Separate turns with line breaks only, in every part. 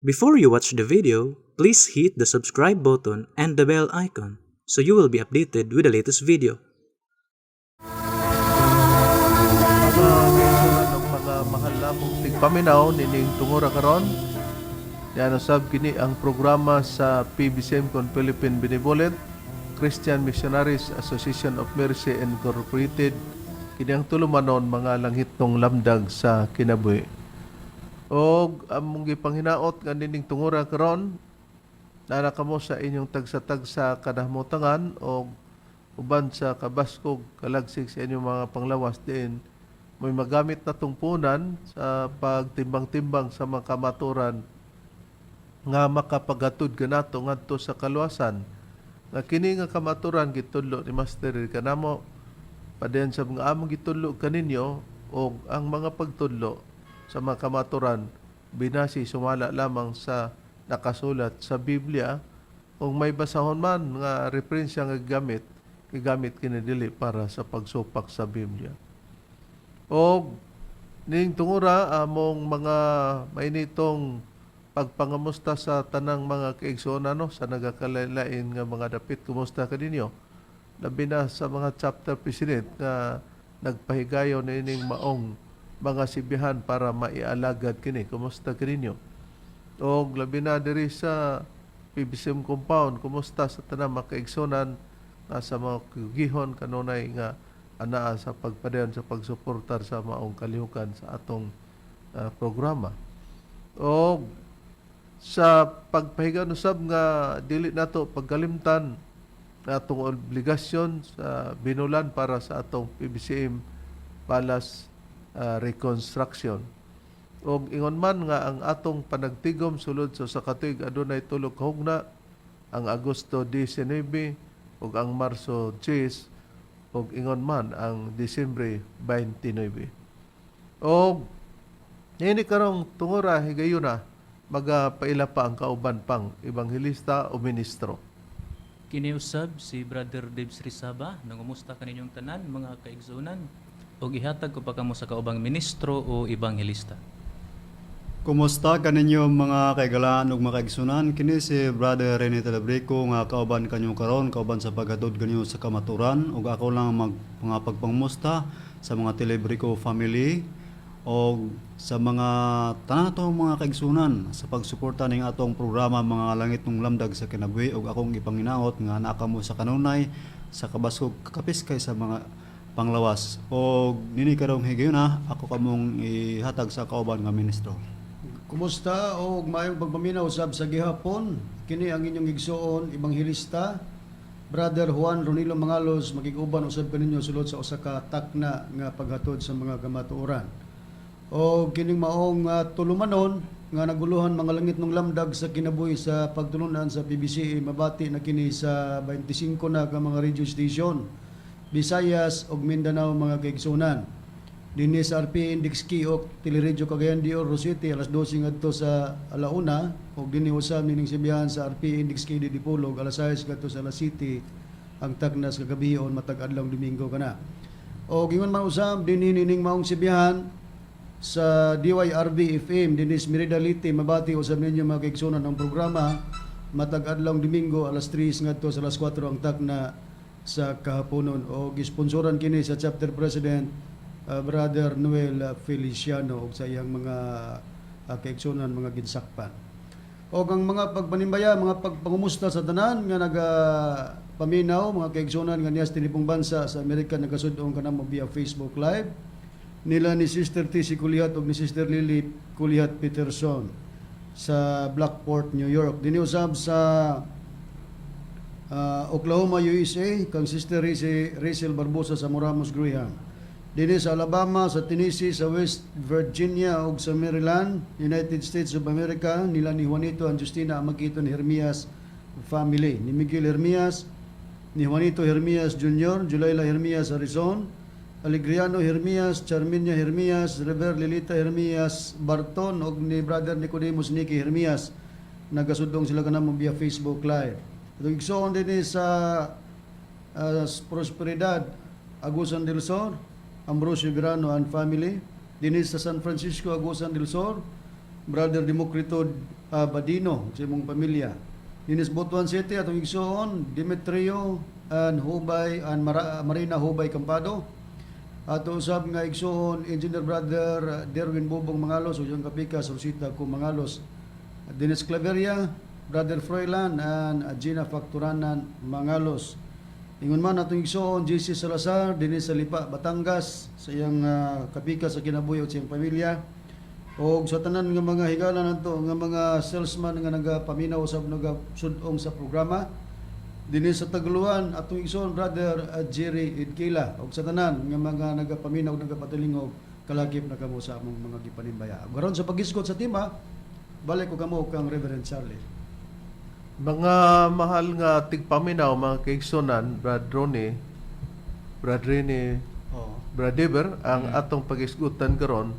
Before you watch the video, please hit the subscribe button and the bell icon so you will be updated with the latest video.
Mga kaigsuonan ug mga mahal namong tigpaminaw nining tungura karon. Yan usab kini ang programa sa PBCM kon Philippine Benevolent Christian Missionaries Association of Mercy Incorporated. Kini ang tulumanon Mga Langitnong Lamdag sa Kinabuhi. Og among gipanghinaot nga nining tungura karon naa na kamo sa inyong tagsa-tagsa kanahamutangan og uban sa kabaskog kalagsig sa inyong mga panglawas, diin may magamit na tungpunan sa pagtimbang-timbang sa mga kamaturan nga makapaghatod kanato ngadto sa kaluwasan, nga kini nga kamaturan gitudlo ni Master kanamo padayon sa mga among gitudlo kaninyo, og ang mga pagtudlo sa mga kamaturan binasi sumala lamang sa nakasulat sa Biblia. Kung may basahon man nga referensya nga gigamit, gigamit kini dili para sa pagsupak sa Biblia. Og ning tungura, among mga mainitong pagpangamusta sa tanang mga kaigsuonan, no, sa nagakalain nga mga dapit. Kumusta kaninyo, labi na sa mga chapter president nga nagpahigayon niining maong mga sibihan para maialagad kini? Kumusta kaninyo? Og labi na diri sa PBCM compound, kumusta sa tanang mga kaigsuonan nga sa mga kugihon kanunay nga anaa sa pagpadayon sa pagsuportar sa maong kalihukan sa atong programa? Og sa pagpahigayon usab nga dili nato pagkalimtan na atong obligasyon sa binulan para sa atong PBCM Palace reconstruction. Og ingon man nga ang atong panagtigom sulod sa 1 ka tuig adunay tulo ka hugna, ang Agosto 19 ug ang Marso 10 ug ingon man ang Disyembre 29. Og niini karong tungura, higayuna magapaila pa ang kauban pang ebanghelista o ministro.
Kini usab si Brother Debs Rizaba, nangumusta kaninyong tanan, mga kaigsuonan, ug ihatag ko pa kamo sa kaubang ministro o ebanghelista.
Kumusta kaninyo, mga kaigalaan ug mga kaigsunan? Kini si Brother Rene Telebrico nga kauban kanyo karon, kauban sa paghatod kanyo sa kamaturan, ug ako lang mag mga pagpangmusta sa mga Telebrico family og sa mga tanan natong mga kaigsunan sa pagsuporta ning atong programa Mga Langitnong Lamdag sa Kinabuhi, ug akong ipanginaot nga naa kamo sa kanunay sa kabaskog kapiskay sa mga panglawas. Og nini karong higayuna, ako kamong ihatag sa kauban nga ministro.
Kumusta og maayong pagpaminaw sab sa gihapon. Kini ang inyong igsuon ebanghelista, Brother Juan Ronilo Mangalos, makig-uban usab kaninyo sulod sa usa ka takna nga paghatod sa mga kamatuoran. Og kining maong tulumanon nga naguluhan Mga Langitnong Lamdag sa Kinabuhi sa pagtulunan sa PBCM, mabati na kini sa 25 na ka mga radio station, Visayas ug Mindanao, mga kaigsuonan. Dinhi sa RP Index K og Teleradyo Cagayan de Oro City alas 12 ngadto sa alauna, ug dinhi usab nining sibihan sa RP Index K Dipolog alas 6 ngadto sa alas 7 ang tagnas kagabion matag adlaw Domingo kana. Og ingon man usab dinhi nining maong sibihan sa DYRB FM dinhi sa Merida, Leyte, mabati usab ninyo, mga kaigsuonan, ang programa matag adlaw Domingo alas 3 ngadto sa alas 4 ang takna sa kahaponon, og gisponsoran kini sa chapter president, Brother Noel Feliciano, ug sa iyang mga kaigsuonan, mga ginsakpan. Og ang mga pagpanimbaya, mga pagpangumusta sa tanan nga naga paminaw, mga kaigsuonan nga niya sa tinibong bansa sa Amerika nagasud-ong kanamo via Facebook Live, nila ni Sister T.C. Kulihat ug ni Sister Lily Kulihat Peterson sa Blackport, New York. Dinhi usab sa Oklahoma, USA, kang Sister Rachel Barbosa sa Moramos Graham. Dinhi sa Alabama, sa Tennessee, sa West Virginia ug sa Maryland, United States of America, nila ni Juanito and Justina Amakito ni Hermias family, ni Miguel Hermias, ni Juanito Hermias Jr., Julayla Hermias Arizon, Alegriano Hermias, Charminia Hermias, Rever Lilita Hermias Barton ug ni Brother Nicodemus Nicky Hermias, nagasudong sila kanamo via Facebook Live. Atong igsoon dinhi sa Prosperidad, Agusan del Sur, Ambrosio Verano and family. Dinhi sa San Francisco, Agusan del Sur, Brother Democrito Badino sa imong pamilya. Dinis Butuan City atong igsoon Demetrio and Hubay and Marina Hubay Campado. Ato usab nga igsoon Engineer Brother Derwin Bubong Mangalos ug iyang kapikas Rosita Ko Mangalos. Dennis Claveria, Brother Froilan and Gina Facturanan Mangalos. Ingon man atong igsoon JC Salazar dinhi sa Lipa, Batangas sa iyang kapikas sa kinabuhi ug sa iyang pamilya. Og sa tanan nga mga higala nato nga mga salesman nga nagapaminaw usab, nagasud-ong sa programa dinhi sa Taguluan, atong igsoon Brother Jerry Idkila og sa tanan nga mga nagapaminaw, nagapatilingog, kalakip na kamo sa among mga gipanimbaya. Ug karon sa paghisgot sa tema, balik ko kamo kang Reverend Charlie.
Mga mahal nga tigpaminaw, mga kaigsunan, Brad Ronnie, Brad Rene, Brad Eber, ang atong pagisgutan karon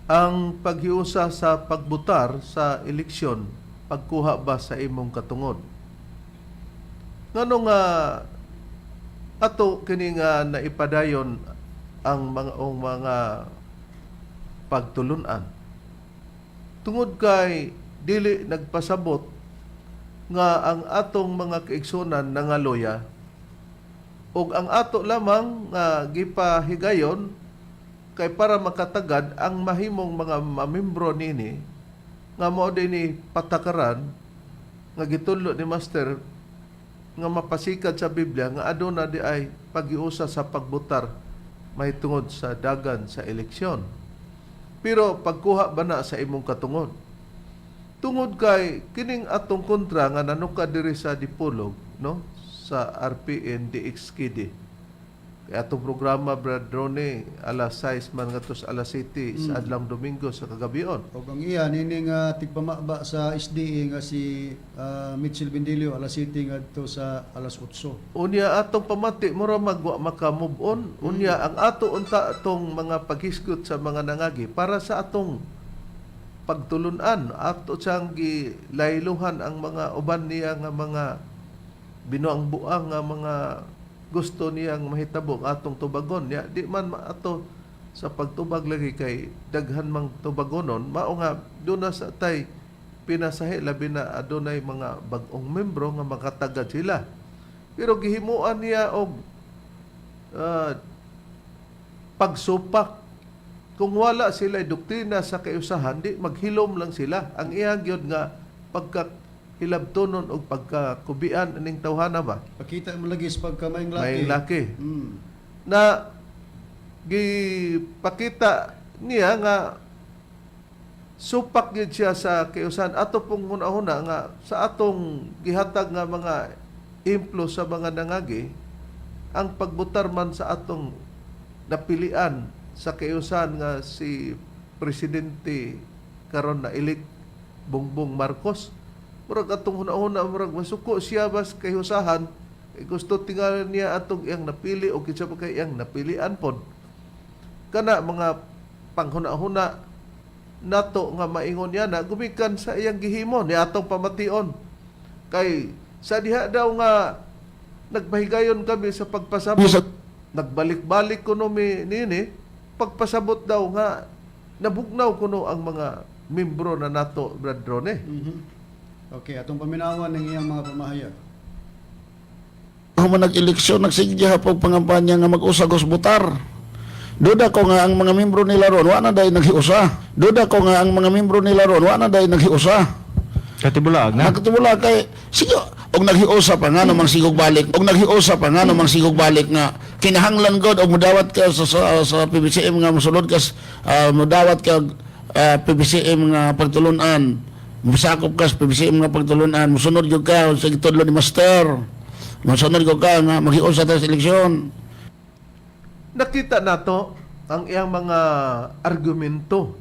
ang paghiusa sa pagbutar sa eleksyon, pagkuha ba sa imong katungod? Ngano nga ato kini nga naipadayon ang mga ong mga pagtulunan? Tungod kay dili nagpasabot nga ang atong mga kaigsunan nangaloya ug ang ato lamang nga gipahigayon kay para makatagad ang mahimong mga mamembro nini nga mao dinhi patakaran nga gitudlo ni Master nga mapasikat sa Biblia nga aduna di ay paghiusa sa pagbutar mahitungod sa dagan sa eleksyon. Pero pagkuha ba na sa imong katungod? Tungod kay kining atong kontra nga nanuka diri sa Dipolog, no, sa RPN DXKD. Kay atong programa, Brad Ronnie, alas 6 man ngadto sa alas 7 sa adlong Domingo sa kagabion.
Og ang iya nining tigpamaba sa SDE nga si Mitchell Bendilio, alas 7 ngadto sa alas 8.
Unya atong pamati mura magwa maka move on. Unya ang ato unta atong mga paghisgot sa mga nangagi para sa atong pagtulunan, ato siyang gilayluhan ang mga uban niya nga mga binuang-buang nga mga gusto niyang mahitabo ang atong tubagon niya. Di man maato sa pagtubag lagi kay daghan mang tubagonon. Mao nga doon na sa tay pinasahi, labi na adunay mga bag-ong membro nga makatagad sila, pero gihimuan niya og pagsupak. Kung wala sila doktrina sa kausahan, di maghilom lang sila. Ang iyang gyud nga pagka hilabtonon og pagkakubian aning tawhana ba?
Pakita mo lagi sa pagkamaing laki.
May laki na gipakita niya nga supak gyud siya sa kausahan. Ato pong hunahuna nga sa atong gihatag nga mga implo sa mga nangagi, ang pagbutar man sa atong napilian sa kausahan nga si presidente karon na elect Bongbong Marcos, murag atong hunahuna murag masuko siya bas kahiusahan. Eh, gusto tingalan niya atong iyang napili o kinsa pa kay iyang napilian pod. Kana mga panghuna-huna nato nga maingon niya na gumikan sa iyang gihimo ni atong pamation kay sa diha daw nga nagpahigayon kami sa pagpasabot, nagbalik-balik kuno mi nini pagpasabot daw nga nabugnaw kuno ang mga membro na nato, Brad Rone.
Okay, atong paminawan ng iyang mga pamahayag.
Human nag-eleksyon, nagsige hapog pangampanya nga mag-usa gos butar. Duda ko nga ang mga membro nila ron, wa na dahil naghiusa. Duda ko nga ang mga membro nila ron, wa na dahil naghiusa.
Katibulag na.
Nakatubula kay sige og naghiusa pa nga namang sigog balik, og naghiusa pa nga namang sigog balik nga kinahanglan god og mudawat ka sa PBCM nga mosulod ka mudawat ka PBCM nga pagtulunan, musakop ka sa PBCM nga pagtulunan, musunod gyud ka sa gitudlo ni master, musunod gyud ka nga maghiusa ta sa eleksyon.
Nakita nato ang iyang mga argumento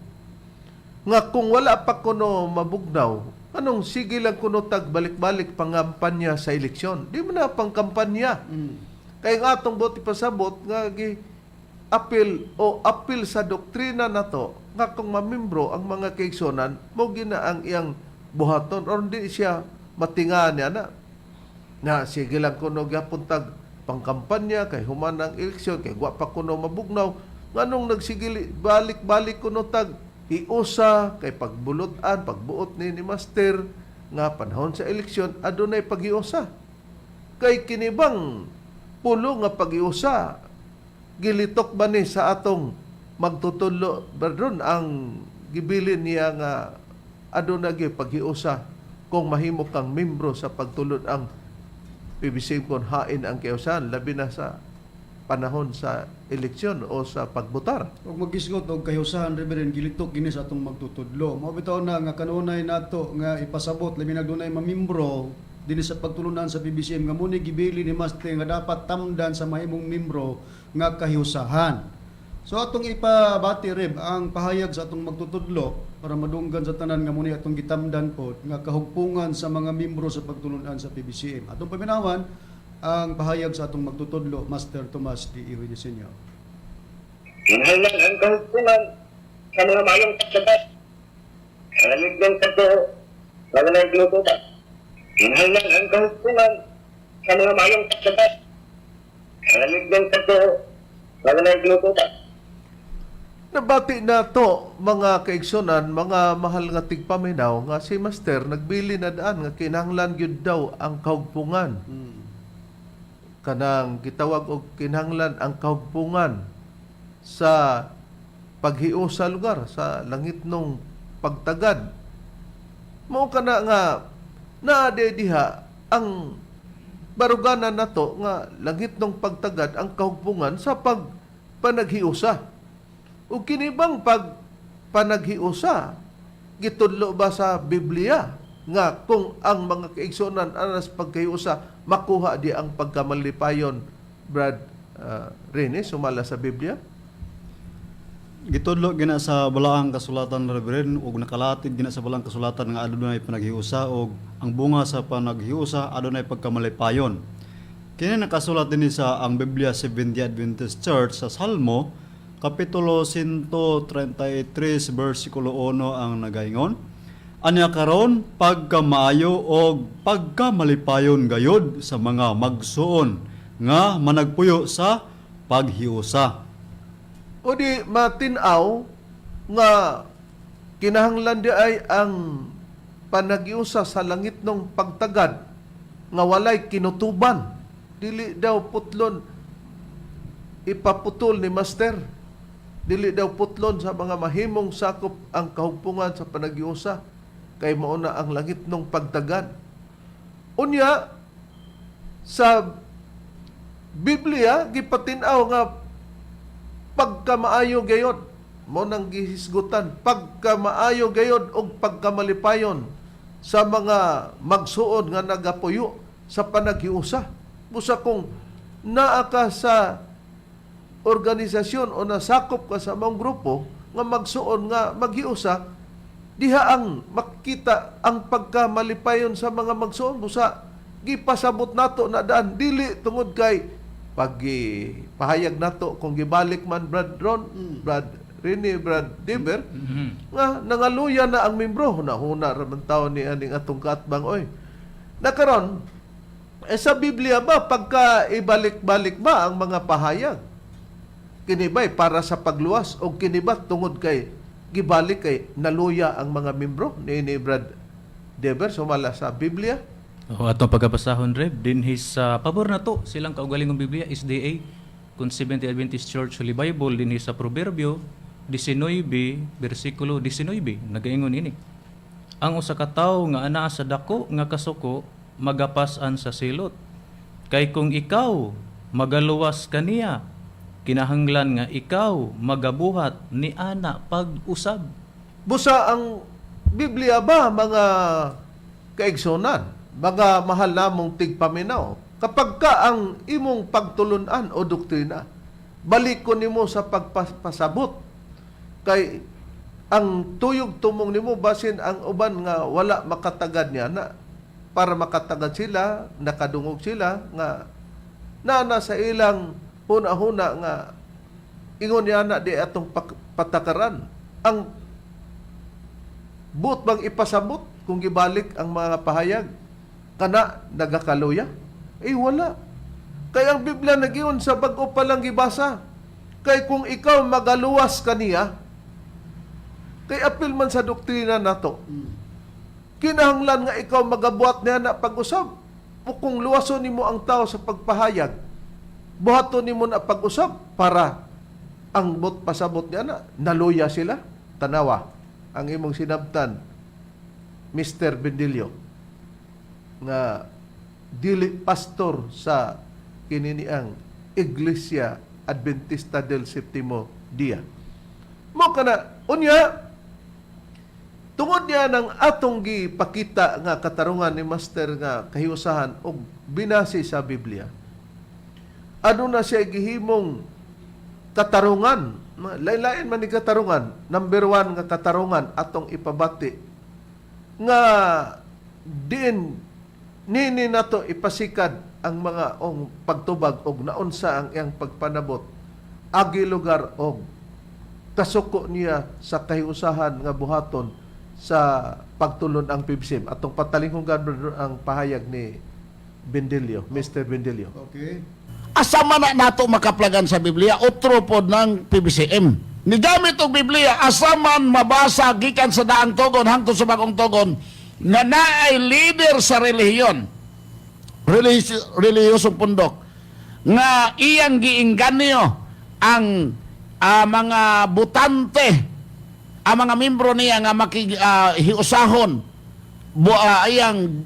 nga kung wala pa kuno mabugnaw, anong sige lang kuno tag balik-balik pangampanya sa eleksyon? Di mo na pangkampanya kay ang atong boti pasabot nga gi apil o apil sa doktrina nato nga kung mamimbro ang mga kaigsonan mo gina ang iyang buhaton or di siya matinga niya na na sige lang kuno gyapon tag pangkampanya kay human ang eleksyon kay wa pa kuno mabugnaw. Nganong nagsigili balik-balik kuno tag Iusa kay pagbulutan, pagbuot ni Master nga panahon sa eleksyon adunay pag-iusa. Kay kini bang pulo nga pag-iusa gilitok ba ni sa atong magtutudlo, Bardon, ang gibilin niya nga aduna gyud paghiusa kung mahimo kang membro sa pagtulod ang PBC kon hain ang kiusan, labi na sa panahon sa eleksyon o sa pagbotar?
Ug magisgot og kahiusahan, Reverend, gilitok gini sa atong magtutudlo. Mao bitaw na nga kanunay nato nga ipasabot, labi na dunay mamimbro dinhi sa pagtulunan sa PBCM, nga muni gibili ni Master nga dapat tamdan sa mahimong membro nga kahiusahan. So atong ipabati, Reb, ang pahayag sa atong magtutudlo para madunggan sa tanan nga muni atong gitamdan pod nga kahugpungan sa mga membro sa pagtulunan sa PBCM. Atong paminawan ang pahayag sa atong magtutudlo, Master Tomas D. E. Senior.
Kinahanglan ang kahugtungan sa mga mayong pagsabat. Sa lamig ng pagtuo, sa walay glutuban. Kinahanglan ang kahugtungan sa mga mayong pagsabat. Sa lamig ng pagtuo, sa walay glutuban.
Nabati na to, mga kaigsunan, mga mahal nga tigpaminaw, nga si Master nagbili na daan nga kinahanglan gyud daw ang kahugpungan. Kanang gitawag og kinahanglan ang kahugpungan sa paghios sa lugar sa langit nung pagtagad. Mao kana nga naa diha ang baruganan nato nga langit nung pagtagad ang kahugpungan sa pagpanaghiusa. Ug kini bang pag panaghiusa gitudlo ba sa Biblia nga kung ang mga kaigsuonan anas pagkahiusa makuha di ang pagkamalipayon, Brad Rene, sumala sa Biblia?
Gitudlo gina sa balaang kasulatan, Reverend, ug nakalatid gina sa balaang kasulatan nga adunay panaghiusa ug ang bunga sa panaghiusa adunay pagkamalipayon. Kini nakasulat dinhi sa ang Biblia Seventh-day Adventist Church sa Salmo kapitulo 133 bersikulo 1 ang nagaingon: "Anya karon pagkamaayo og pagkamalipayon gayod sa mga magsuon nga managpuyo sa paghiusa."
O di matin-aw nga kinahanglan di ay ang panaghiusa sa langit ng pagtagad nga walay kinutuban. Dili daw putlon ipaputol ni Master. Dili daw putlon sa mga mahimong sakop ang kahugpungan sa panaghiusa kay mao na ang langit ng pagtagad. Unya sa Biblia gipatin-aw nga pagkamaayo gayod mo nang gihisgutan pagkamaayo gayod og pagkamalipayon sa mga magsuod nga nagapuyo sa panaghiusa. Busa kung naa ka sa organisasyon o nasakop ka sa mga grupo nga magsuon nga maghiusa, diha ang makita ang pagkamalipayon sa mga magsuon. Busa gipasabot nato na daan dili tungod kay pag pahayag nato kung gibalik man, Brad Ron, Brad Rene, Brad Deber, nga nangaluya na ang membro, hunahuna ra man tawo ni aning atong kaatbang oy. Nakaron eh, sa Biblia ba pagka ibalik-balik ba ang mga pahayag, kini ba'y para sa pagluwas o kini ba tungod kay gibalik kay naluya ang mga membro ni Brad Deber sumala sa Biblia?
O atong pagkabasahon, Reb, dinhi sa pabor na to silang kaugalingong Biblia SDA kung Seventh Adventist Church Holy Bible, dinhi sa Proverbio 19 bersikulo 19 nagaingon ini: "Ang usa ka tawo nga anaa sa dako nga kasuko magapas-an sa silot. Kay kung ikaw magaluwas kaniya, kinahanglan nga ikaw magabuhat ni ana pag-usab."
Busa ang Biblia ba, mga kaigsunan, mga mahal namong tigpaminaw, kapag ka ang imong pagtulunan o doktrina, balik ko nimo sa pagpasabot kay ang tuyog tumong nimo basin ang uban nga wala makatagad niya na para makatagad sila, nakadungog sila nga na sa ilang huna-huna nga ingon niya na di atong patakaran ang buot bang ipasabot kung gibalik ang mga pahayag kana nagakaluya? Eh wala, kay ang Biblia nagiyon sa bag-o pa lang gibasa kay kung ikaw magaluwas kaniya. Kay apil man sa doktrina nato. Kinahanglan nga ikaw magabuhat niya na pag-usab. O kung luwason nimo ang tao sa pagpahayag, buhaton nimo na pag-usab para ang bot pasabot niya na naluya sila. Tanawa ang imong sinabtan, Mr. Bendilio, nga dili pastor sa kininiang Iglesia Adventista del Septimo Dia. Mo kana unya, tungod niya ng atong gipakita nga katarungan ni Master nga kahiusahan og binase sa Biblia. Ano na siya gihimong katarungan? Lain-lain man ni katarungan. Number one nga katarungan atong ipabati nga diin nini nato ipasikad ang mga ong pagtubag og naunsa ang iyang pagpanabot agi lugar og kasuko niya sa kahiusahan nga buhaton sa pagtulon ang PBCM. Atong patalinghugan, brother, ang pahayag ni Bendilio, Mr. Bendilio.
Okay.
Asa man na nato makaplagan sa Biblia, otro pod ng PBCM. Nigamit og Biblia, asa man mabasa gikan sa daang togon hangtod sa bagong togon nga naay leader sa relihiyon, relihiyosong pundok, nga iyang giinganyo ang mga butante, ang mga membro niya nga makig hiusahon iyang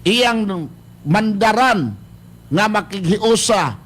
iyang mandaran nga makighiusa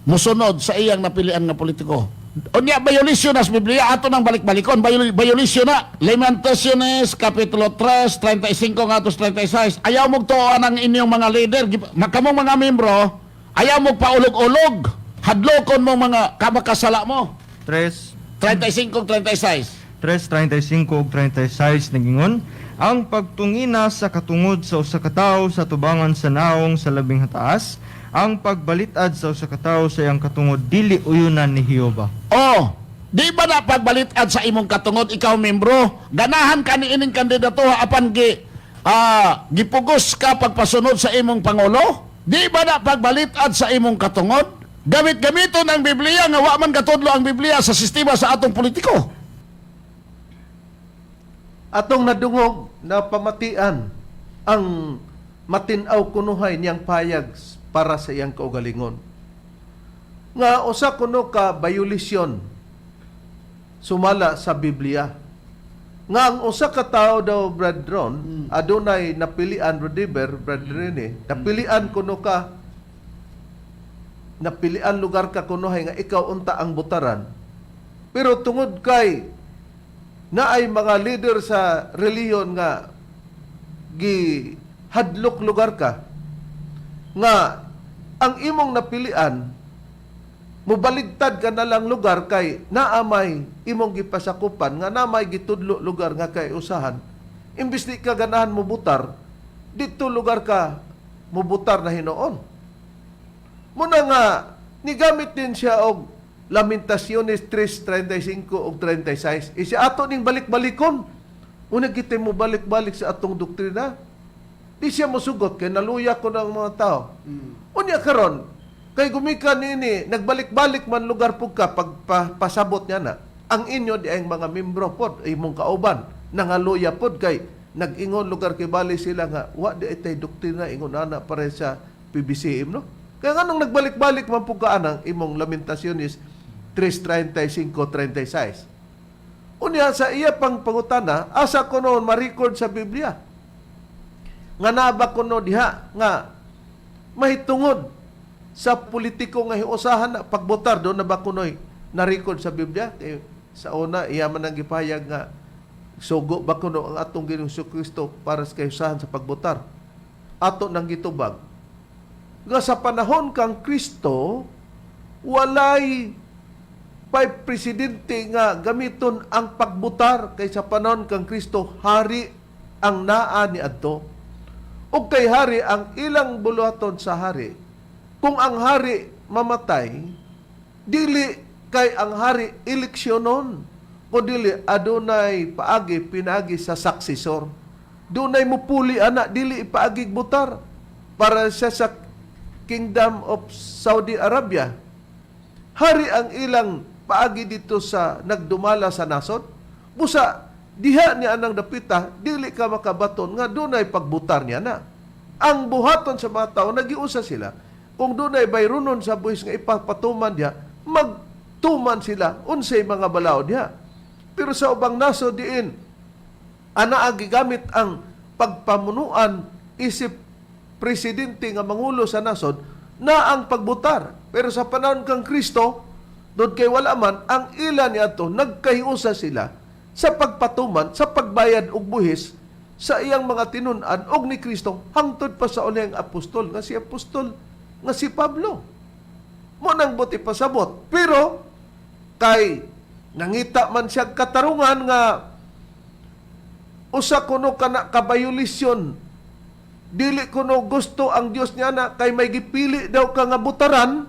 musunod sa iyang napilian nga politiko. Unya, violation na sa Biblia ato nang balik-balikon, violation na. Lamentaciones kapitulo 3 35 ngadto 36. Ayaw mo tuoan ang inyong mga leader, makamong mga membro, ayaw mo paulog-ulog, hadlokon mo mga kamakasala mo.
3
35 36.
3:35 ug 36 nagingon ang pagtungina sa katungod sa usa ka tawo sa tubangan sa naong sa labing hataas, ang pagbalitad sa usa ka tawo sa iyang katungod dili uyunan ni Jehova.
Oh, di ba na pagbalitad sa imong katungod ikaw membro, ganahan ka ni ining kandidato apan gipugos ka pagpasunod sa imong pangulo? Di ba na pagbalitad sa imong katungod? Gamit-gamiton ang Biblia nga wa man katudlo ang Biblia sa sistema sa atong politiko.
Atong nadungog na pamatian ang matinaw kunuhay niyang payag para sa iyang kaugalingon. Nga usa kuno ka violation sumala sa Biblia. Nga ang usa ka tawo daw, Brad Ron, adunay napilian, Rodiber, Brad Rene, napilian kuno ka, napilian lugar ka kunuhay nga ikaw unta ang butaran. Pero tungod kay na ay mga leader sa relihiyon nga gihadlok lugar ka nga ang imong napilian, mubaligtad ka na lang lugar kay naamay imong gipasakupan nga naamay gitudlo lugar nga kay usahan, imbis di ka ganahan mubutar dito lugar ka mubutar na hinuon. Muna nga nigamit din siya og Lamentaciones 3:35 ug 36. Isi ato ning balik-balikon. Una kita mo balik-balik sa atong doktrina. Di siya mosugot kay naluya ko ng mga tao. Unya karon kay gumikan niini nagbalik-balik man lugar pug ka pagpasabot niya na ang inyo di ang mga membro pod imong kauban nangaluya pod kay nag-ingon lugar kay bali sila nga wa di itay doktrina ingon ana pare sa PBCM, no? Kaya nganong nagbalik-balik man pug ka anang imong Lamentaciones 3:35-36? Unya sa iya pang pangutana, asa ko noon ma-record sa Biblia nga naba kuno diha nga mahitungod sa politiko nga hiusahan na pagbotar, do na ba kunoy na-record sa Biblia? Kay sa una iya man ang gipahayag nga sugo ba kuno ang atong Ginoong Kristo para sa kahiusahan sa pagbotar. Ato nang gitubag nga sa panahon kang Kristo walay pay presidente nga gamiton ang pagbutar, kay sa panahon kang Kristo hari ang naa ni adto. Ug kay hari ang ilang buluhaton sa hari. Kung ang hari mamatay, dili kay ang hari eleksyonon, kundi adunay paagi pinaagi sa successor. Dunay mupuli ana, dili ipaagig butar para siya sa Kingdom of Saudi Arabia. Hari ang ilang paagi dito sa nagdumala sa nasod. Busa diha ni anang dapita dili ka makabaton nga dunay pagbutar niya na. Ang buhaton sa mga tao, nagiusa sila. Kung dunay bayronon sa buhis nga ipapatuman diha, magtuman sila unsay mga balaod diha. Pero sa ubang nasod diin, anaa gigamit ang pagpamunuan isip presidente nga mangulo sa nasod na ang pagbutar. Pero sa panahon kang Kristo, doon kay wala man, ang ila niadto nagkahiusa sila sa pagpatuman, sa pagbayad og buhis sa iyang mga tinun-an og ni Kristo hangtod pa sa unang apostol nga si Pablo. Mao nang buot ipasabot. Pero kay nangita man siya katarungan nga usa kuno kana ka violation, dili kuno gusto ang Dios niya na kay may gipili daw ka nga butaran,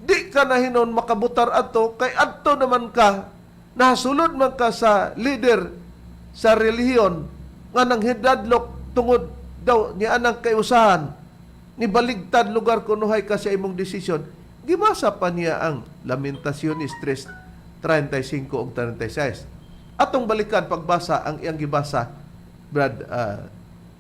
di ka na hinon makabutar ato kay adto naman ka nasulod man ka sa leader sa relihiyon nga nang hidadlok tungod daw niya anang kaiusahan ni baligtad lugar kunuhay ka sa imong desisyon. Gibasa pa niya ang Lamentaciones 3:35 ug 36. Atong balikan pagbasa ang iyang gibasa, Brad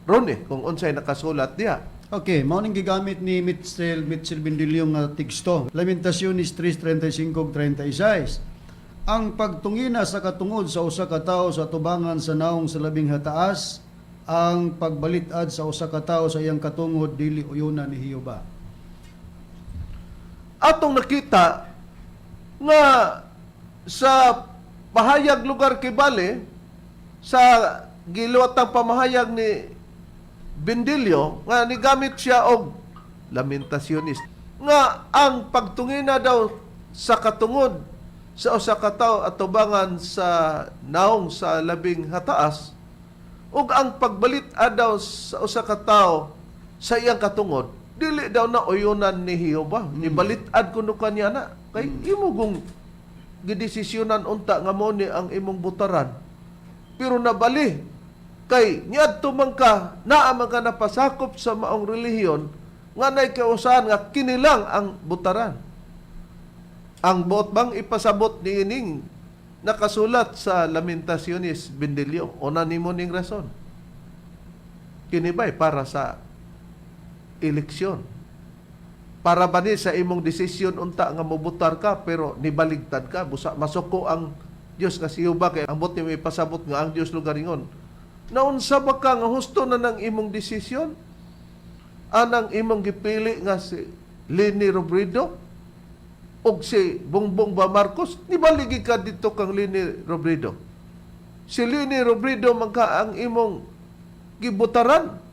Ronnie, kung unsay nakasulat diha.
Okay, mao ning gigamit ni Mitchell Mitchell Bendilio nga teksto. Lamentaciones 3:35 ug 36. Ang pagtungina sa katungod sa usa ka tawo sa tubangan sa naong sa labing hataas, ang pagbalit-ad sa usa ka tawo sa iyang katungod dili uyuna ni Jehova.
Atong nakita nga sa pahayag lugar kibali sa giluwatang pamahayag ni Bendilio nga nigamit siya og Lamentaciones nga ang pagtungina daw sa katungod sa usa ka tawo atubangan sa naong sa labing hataas ug ang pagbalit daw sa usa ka tawo sa iyang katungod dili daw na uyunan ni Jehova. Ni balit-ad kuno kaniya na kay imo gung gidesisyonan unta nga mo ni ang imong butaran, pero nabali kay niadto man ka, naa man ka napasakop sa maong relihiyon nga nay kausahan nga kinilang ang butaran. Ang buot bang ipasabot ni ining nakasulat sa Lamentaciones Bendilio o nimo ning rason, kini ba'y para sa eleksyon? Para ba ni sa imong desisyon unta nga mobutar ka pero nibaligtad ka, busa masuko ang Dios nga si Jehova kay ang buot nimo ipasabot nga ang Dios lugaringon? Naunsa ba ka nga husto na ng imong desisyon anang imong gipili nga si Leni Robredo og si Bongbong ba Marcos? Nibaligi ka dito kang Leni Robredo. Si Leni Robredo man ka ang imong gibutaran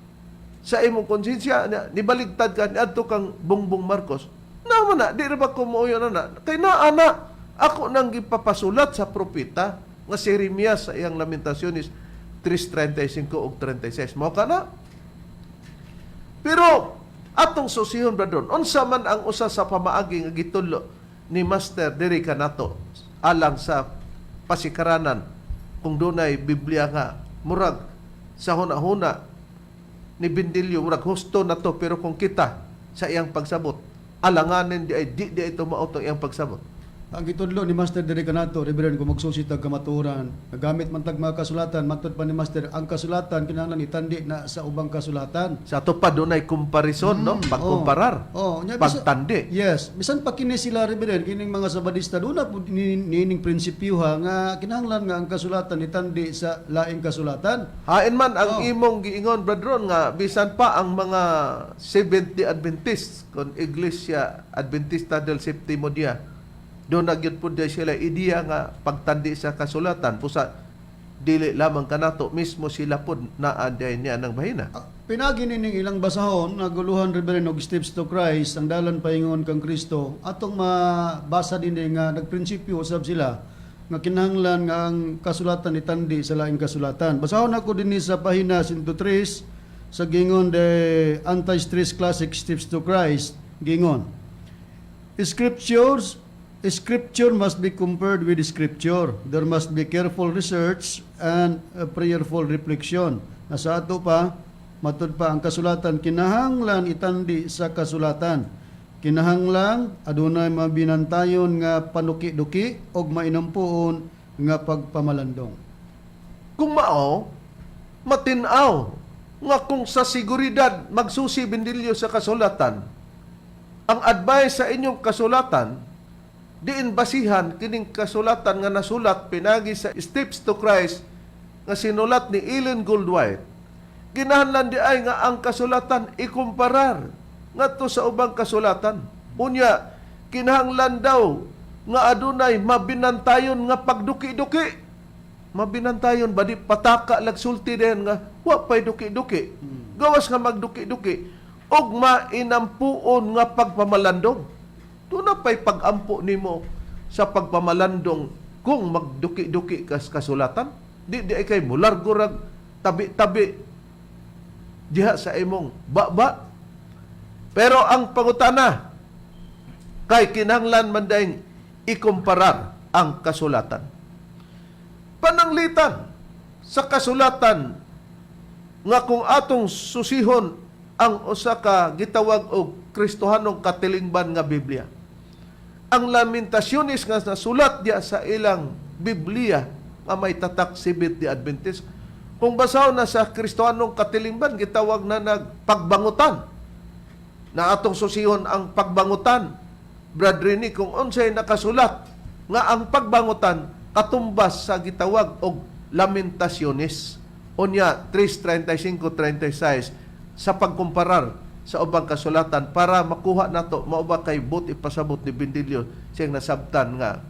sa imong konsensya, nibaligtad ka niadto kang Bongbong Marcos. Naman na, di ra ba kumuuyo na na kay naa na ako nang gipapasulat sa propeta nga si Jeremias sa iyang Lamentaciones 3:35 ug 36? Mao ka na. Pero atong susihon, bradon, unsa man ang usa sa pamaagi nga gitudlo ni Master diri kanato alang sa pasikaranan kung dunay Biblia nga murag sa huna-huna ni Bendilio murag husto na to, pero kung kita sa iyang pagsabot, alanganin di ay di di ito mao tong iyang pagsabot?
Ang gitudlo ni Master diri kanato, Reverend, kung magsusi tag kamatuoran, nagamit man tag mga kasulatan, matud pa ni Master, ang kasulatan kinahanglan itandi na sa ubang kasulatan.
Sa ato pa dunay comparison, no, pagkumparar,
Oh, nya
pagtandi.
Yes, bisan pa kini sila, Reverend, kining mga Sabadista duna pud niining prinsipyo ha nga kinahanglan nga ang kasulatan itandi sa laing kasulatan.
Hain man ang imong giingon, Bradron, nga bisan pa ang mga Seventh-day Adventist kon Iglesia Adventista del Septimo Dia, doon na gyud pud sila ideya nga pagtandi sa kasulatan. Pusa dili lamang kanato mismo, sila pud naa diay niya ng bahina.
Ah, pinagi nining ilang basahon naguluhan, Reverend, og Steps to Christ, ang dalan paingon kang Kristo, atong mabasa din nga nagprinsipyo usab sila nga kinahanglan nga ang kasulatan itandi sa laing kasulatan. Basahon ako dinhi sa pahina 103 sa gingon the Anti-Stress Classic Steps to Christ, gingon: Scripture must be compared with Scripture. There must be careful research and a prayerful reflection. Nasa ato pa, matud pa ang kasulatan, kinahanglan itandi sa kasulatan. Kinahanglan adunay mabinantayon nga panuki-duki og mainampuon. nga pagpamalandong.
Kung mao, matinaw nga kung sa seguridad magsusi, Bindilyo, sa kasulatan, ang advice sa inyong kasulatan, diin basihan kining kasulatan nga nasulat pinagi sa Steps to Christ nga sinulat ni Ellen Goldwhite, kinahanglan di ay nga ang kasulatan ikumparar ngadto sa ubang kasulatan. Unya kinahanglan daw nga adunay mabinantayon nga pagduki-duki. Mabinantayon ba? Di pataka lagsulti din nga wa pay duki-duki, gawas nga magduki-duki og mainampuon nga pagpamalandong. Duna pay pag-ampo nimo sa pagpamalandong kung magduki-duki kas kasulatan. Di ay kay mulargo rag tabi-tabi diha sa imong baba. Pero ang pangutana kay kinahanglan man dayeng ikumparar ang kasulatan. Pananglitan sa kasulatan nga kung atong susihon ang usa ka gitawag og Kristohanong katilingban nga Biblia, ang Lamentaciones nga nasulat diya sa ilang Biblia nga may tatak Seventh Day Adventist, kung basahon na sa Kristohanong katilingban, gitawag na nagpagbangutan, na atong susihon ang pagbangutan, Brad Rini, kung unsay nakasulat nga ang pagbangutan katumbas sa gitawag og Lamentaciones. Unya 3:35-36 sa pagkumparar sa ubang kasulatan para makuha nato mao ba kay but ipasabot ni Bindilyo siyang nasabtan nga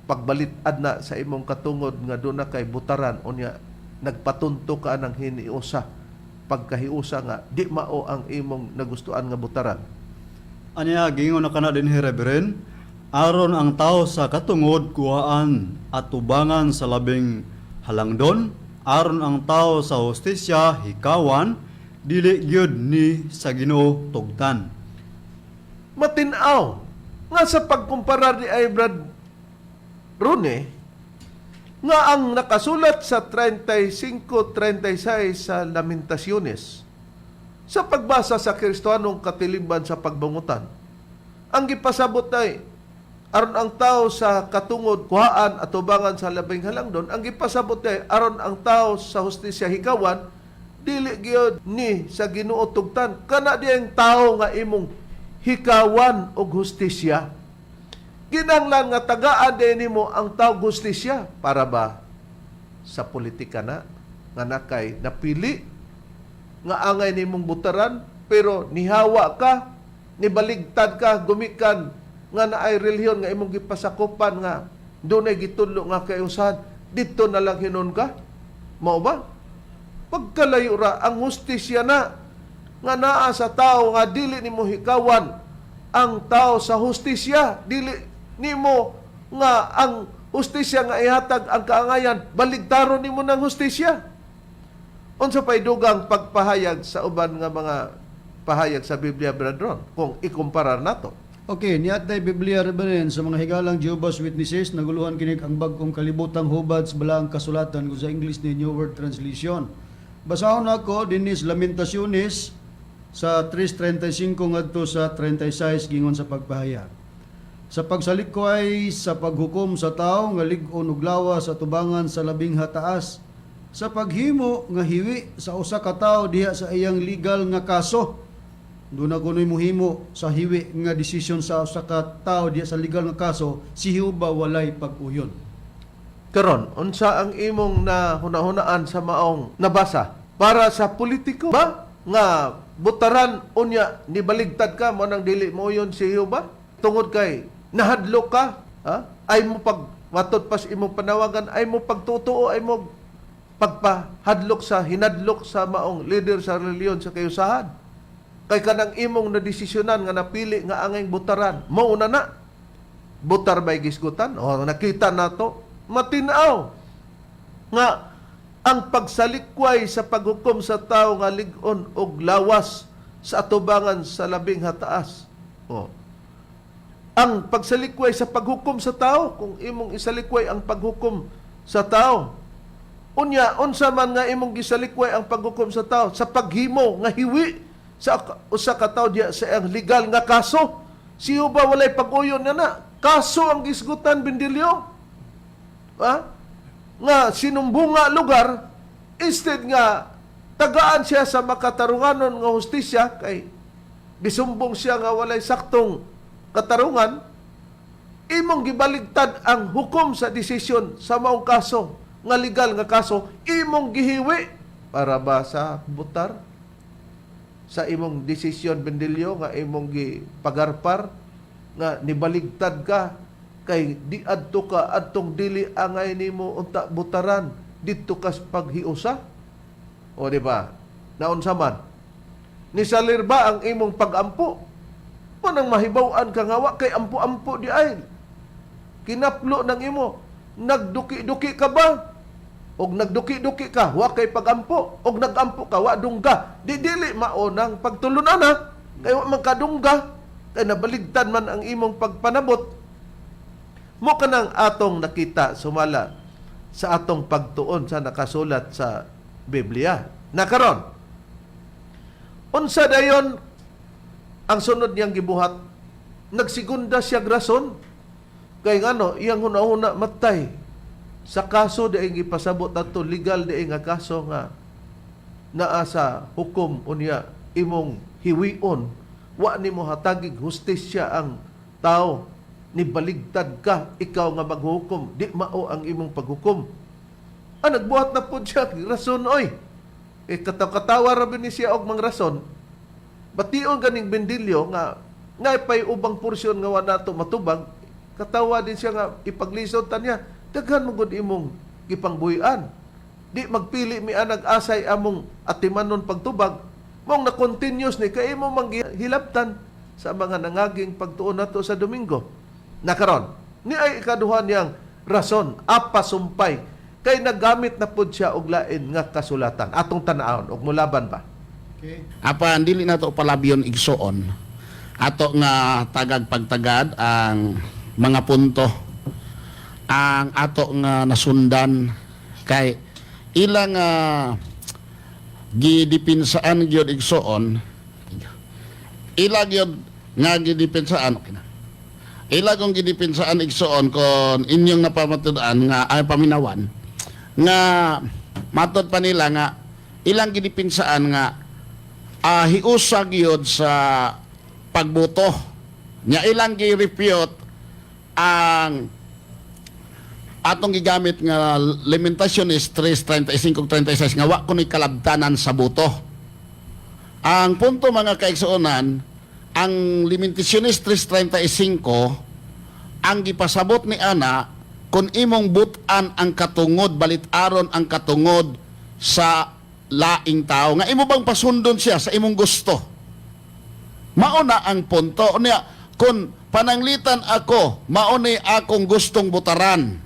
pagbalit-ad na sa imong katungod nga doon na kay butaran, unya nagpatunto ka ng hiniusa, pagkahiusa nga di mao ang imong nagustuhan nga butaran.
Anya gingon na kana dinhi, Reverend, aron ang tao sa katungod kuhaan at tubangan sa labing halangdon, aron ang tao sa hustisya hikawan, dili gyud ni sa Ginoo tugtan.
Matinaw nga sa pagkumpara ni ay, Brad Rune, nga ang nakasulat sa 35-36 sa Lamentaciones, sa pagbasa sa Kristohanong katilimban sa pagbangutan, ang gipasabot ay aron ang tao sa katungod kuhaan at tubangan sa labing halangdon, ang gipasabot ay aron ang tao sa hustisya hikawan, dili gyud ni sa Ginoo tugtan. Kana diyang tao nga imong hikawan og hustisya, kinahanglan nga tagaan din nimo ang tao hustisya. Para ba sa politika na nga nakay napili nga angay nimong butaran, pero nihawa ka, nibaligtad ka gumikan nga naay relihiyon nga imong gipasakupan nga dunay gitudlo nga kayusan, didto na lang hinon ka. Mao ba? Pagkalayo ra ang hustisya na nga naa sa tao nga dili nimo hikawan ang tao sa hustisya, dili nimo nga ang hustisya nga ihatag ang kaangayan, baligtaron nimo ng hustisya. Unsa pay dugang pagpahayag sa uban nga mga pahayag sa Biblia, Brad Ron, kung ikumparar nato?
Okay, niatay Biblia, Reverend, sa mga higalang Jehovah's Witnesses, naguluhan kinig ang Bag-ong Kalibutang hubad sa Balaang Kasulatan kung sa English ni New World Translation. Basahon ako dinis Lamentaciones sa 3:35 ngadto sa 36. Gingon sa pagpahayag. Sa pagsalikway sa paghukom sa tao nga lig-on ug lawas sa tubangan sa labing hataas, sa paghimo nga hiwi sa usa ka tawo diha sa iyang legal nga kaso. Doon na kuno'y muhimo sa hiwi nga desisyon sa usa ka tawo diha sa legal nga kaso, si Jehova walay pag-uyon.
Karon, unsa ang imong nahunahunaan sa maong nabasa? Para sa politiko ba nga butaran, unya nibaligtad ka, mo nang dili mo yon si Jehova tungod kay nahadlok ka, ha? Ay mo pag matod pas imong panawagan, ay mo pagtutuo, ay mo pagpahadlok sa hinadlok sa maong leader sa reliyon sa kayusahan, kay kanang imong nadesisyonan nga napili nga angay butaran, mao na na butar bay gisgutan. O nakita nato, matinaw nga ang pagsalikway sa paghukom sa tao nga lig-on og lawas sa atubangan sa labing hataas. O ang pagsalikway sa paghukom sa tao, kung imong isalikway ang paghukom sa tao, unya unsa man nga imong gisalikway ang paghukom sa tao sa paghimo nga hiwi sa usa ka tawo diya sa iyang legal nga kaso, siyo ba walay pag-uyon nga na kaso ang gisgutan, Bindilyo? Ha? Nga sinumbunga lugar instead nga tagaan siya sa makatarunganon nga hustisya kay gisumbong siya nga walay saktong katarungan, imong gibaligtad ang hukom sa desisyon sa maong kaso nga legal nga kaso, imong gihiwi para ba sa butar sa imong desisyon, Bendilio, nga imong gipagarpar nga nibaligtad ka kay di adto ka adtong dili angay nimo unta butaran didto ka sa paghiusa? O di ba, naunsa man nisalir ba ang imong pagampo mo nang mahibaw-an ka nga wa kay ampo-ampo di ay kinaplo ng imo? Nagduki-duki ka ba? Og nagduki-duki ka, wa kay pagampo. Og nagampo ka, wa dungga. Di dili mao nang pagtulunan ha. Kay wa man kadungga, kay nabaligtad man ang imong pagpanabot. Mo kanang atong nakita sumala sa atong pagtuon sa nakasulat sa Biblia. Nakaron, unsa dayon ang sunod niyang gibuhat? Nagsigunda siya rason. Kay ngano, iyang hunahuna matay. Sa kaso di ay gipasabot ato, legal di nga kaso nga naa sa hukom, unya imong hiwion, wa nimo hatagig hustisya ang tao, ni baligtad ka, ikaw nga maghukom, di mao ang imong paghukom. Ah, nagbuhat na pod siya rason oy. Eh katawa ra ni siya og mang rason. Bation ganing Bendilio nga nga pay ubang porsyon nga wa nato matubag, katawa din siya nga ipaglisod ta niya. Daghan mo gud imong gipangbuhian. Di magpili mi anag asay among atimanon pagtubag, mong na continuous ni kay imo manggihilabtan sa mga nangaging pagtuon nato sa Domingo. Nakaron, ni ay ikaduha niyang rason, apa sumpay, kay nagamit na pud siya og lain nga kasulatan. Atong tan-awon og mulaban ba?
Okay.
Apan dili nato palabyon, igsoon, ato nga tagag pagtagad ang mga punto ang ato nga nasundan kay ilang gidipinsaan gyud, igsoon, ila gyud nga gidipensaan, okay na. Ila kong gidipinsaan, igsoon, kon inyong napamatud-an nga ay paminawan nga matod pa nila nga ilang gidipinsaan nga hiusa gyud sa pagboto nya. Ilang gi-refute ang atong gigamit nga Lamentaciones 3:35 ug 36 nga wa kuno'y kalabtanan sa boto. Ang punto, mga kaigsuonan, ang Lamentaciones 3:35, ang gipasabot ni ana kung imong butan ang katungod, balit-aron ang katungod sa laing tao nga imo bang pasundon siya sa imong gusto. Mao na ang punto niya. Kung pananglitan ako mao ni akong gustong butaran,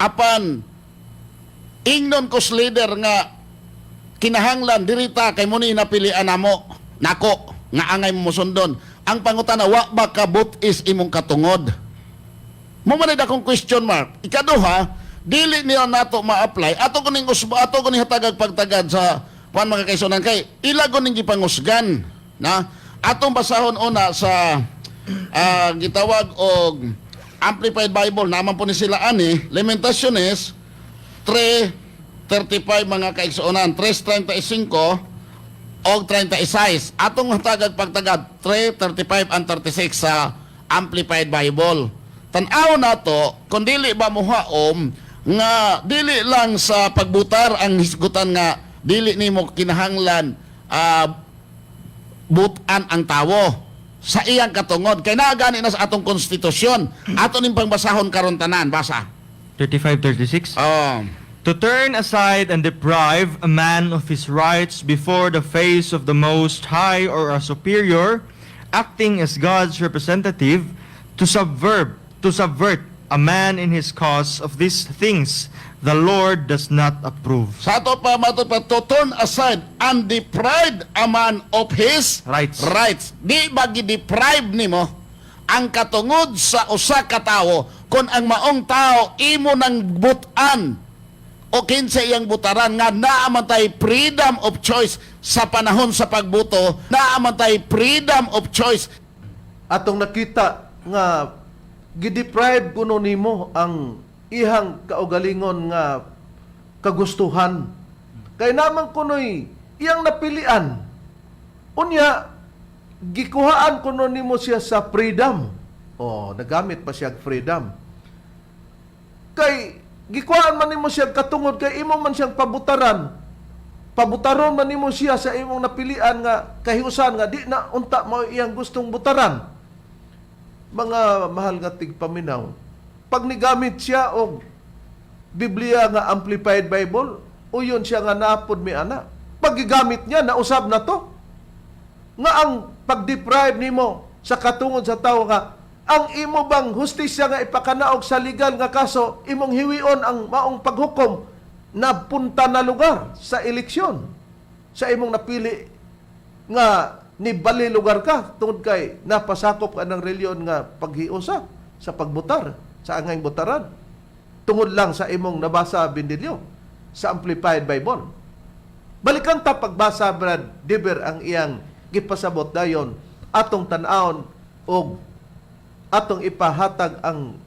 apan ingnon ko sa leader nga kinahanglan dirita kay mo ni napilian namo nako nga angay mo sundon, ang pangutana, wa ba ka is imong katungod mo? Man akong question mark. Ikaduha, dili niya nato ma-apply ato kuning usbo, ato kuning hatagag pagtagad sa pan, mga kaigsuonan, kay ila kuning gipangusgan na. Atong basahon una sa gitawag og Amplified Bible naman po ni sila ani, Lamentaciones 3:35, mga kaigsuonan, 3:35 og 36. Atong hatagag pagtagad 3:35 and 36 sa Amplified Bible. Tan-aw nato kung dili ba muhaom nga dili lang sa pagbutar ang hisgutan nga dili nimo kinahanglan butan ang tawo sa iyang katungod kay naa gani na sa atong konstitusyon. Ato ning pangbasahon karon tanan, basa.
35-36.
Oh.
To turn aside and deprive a man of his rights before the face of the Most High or a superior, acting as God's representative, to subvert a man in his cause, of these things the Lord does not approve.
Sa ato pa matod pa, to turn aside and deprive a man of his
rights.
Rights. Di ba gi-deprive nimo ang katungod sa usa ka tawo kung ang maong tao imo nang butan o kinsa iyang butaran nga naa man tay freedom of choice sa panahon sa pagboto, naa man tay freedom of choice?
Atong nakita nga gideprive kuno nimo ang Ihang kaugalingon nga kagustuhan. Kay naman kunoy iyang napilian. Unya, gikuhaan kuno nimo siya sa freedom. Oh, nagamit pa siya og freedom. Kay gikuhaan man nimo siya katungod kay imo man siyang pabutaran. Pabutaron man nimo siya sa imong napilian nga kahiusan nga di na unta mao iyang gustong butaran. Mga mahal nga tigpaminaw, pag nigamit siya og Biblia nga Amplified Bible, uyon siya nga naapod mi ana. Pag gigamit niya, nausab na to. Nga ang pag-deprive nimo sa katungod sa tawo nga ang imo bang hustisya nga ipakanaog sa legal nga kaso, imong hiwion ang maong paghukom na punta na lugar sa eleksyon sa imong napili nga nibali lugar ka tungod kay napasakop ka ng reliyon nga paghiusa sa pagbutar sa angay butaran tungod lang sa imong nabasa, Bindilyo, sa Amplified Bible. Balikan ta pagbasa, Brad Diber, ang iyang gipasabot, dayon atong tan-awon og atong ipahatag ang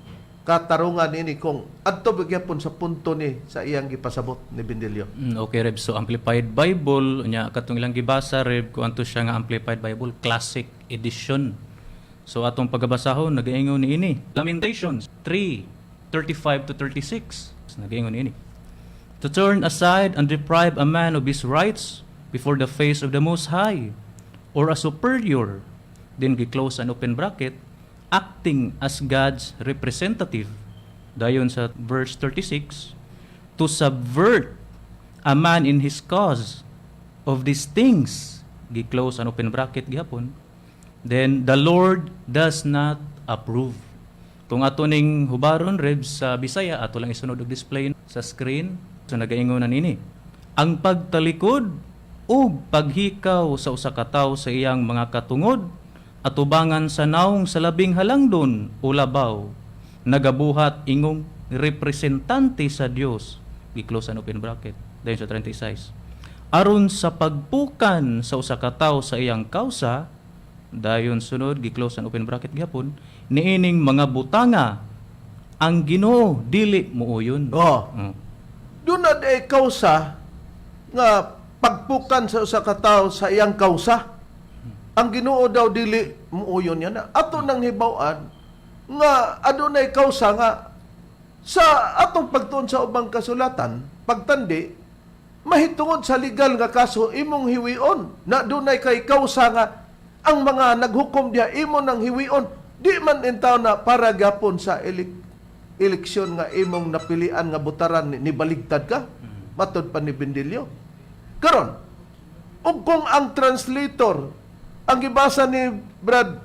katarungan nini kung adto gyapon sa punto ni sa iyang gipasabot ni Bindilyo.
Okay, Reb. So, Amplified Bible, nya katong ilang gibasa, Reb, kung anto siya nga Amplified Bible, Classic Edition. So, atong pagabasahon, nagaingon ni ini. Lamentations 3, 35 to 36. Nagaingon ni ini. "To turn aside and deprive a man of his rights before the face of the Most High, or a superior," then gi-close and open bracket, "acting as God's representative." Dayon sa verse 36, "To subvert a man in his cause, of these things," gi-close and open bracket gihapon, "then the Lord does not approve." Kung ato ning hubaron, Reb, sa Bisaya, ato lang isunod og display sa screen. So nagaingon na nini. "Ang pagtalikod ug paghikaw sa usa ka tawo sa iyang mga katungod atubangan sa naong sa Labing Halangdon o labaw nagabuhat ingong representante sa Dios," gi-close and open bracket, dayon sa 36, "aron sa pagpukan sa usa ka tawo sa iyang kausa," dayon sunod, gi-close and open bracket gihapon, "niining mga butanga ang Ginoo dili muuyon."
Oh. Duna diay kausa nga pagpukan sa usa ka tawo sa iyang kausa. Ang Ginoo daw dili muuyon yan. Ato nang hibaw-an nga adunay kausa nga sa atong pagtuon sa ubang kasulatan, pagtandi, mahitungod sa legal nga kaso imong hiwion na dunay kay kausa nga ang mga naghukom diha imo nang hiwion, di man intaw na para gapon sa eleksyon nga imong napilian nga butaran ni baligtad ka matod pa ni Bindilyo. Karon, ug kung ang translator ang gibasa ni Brad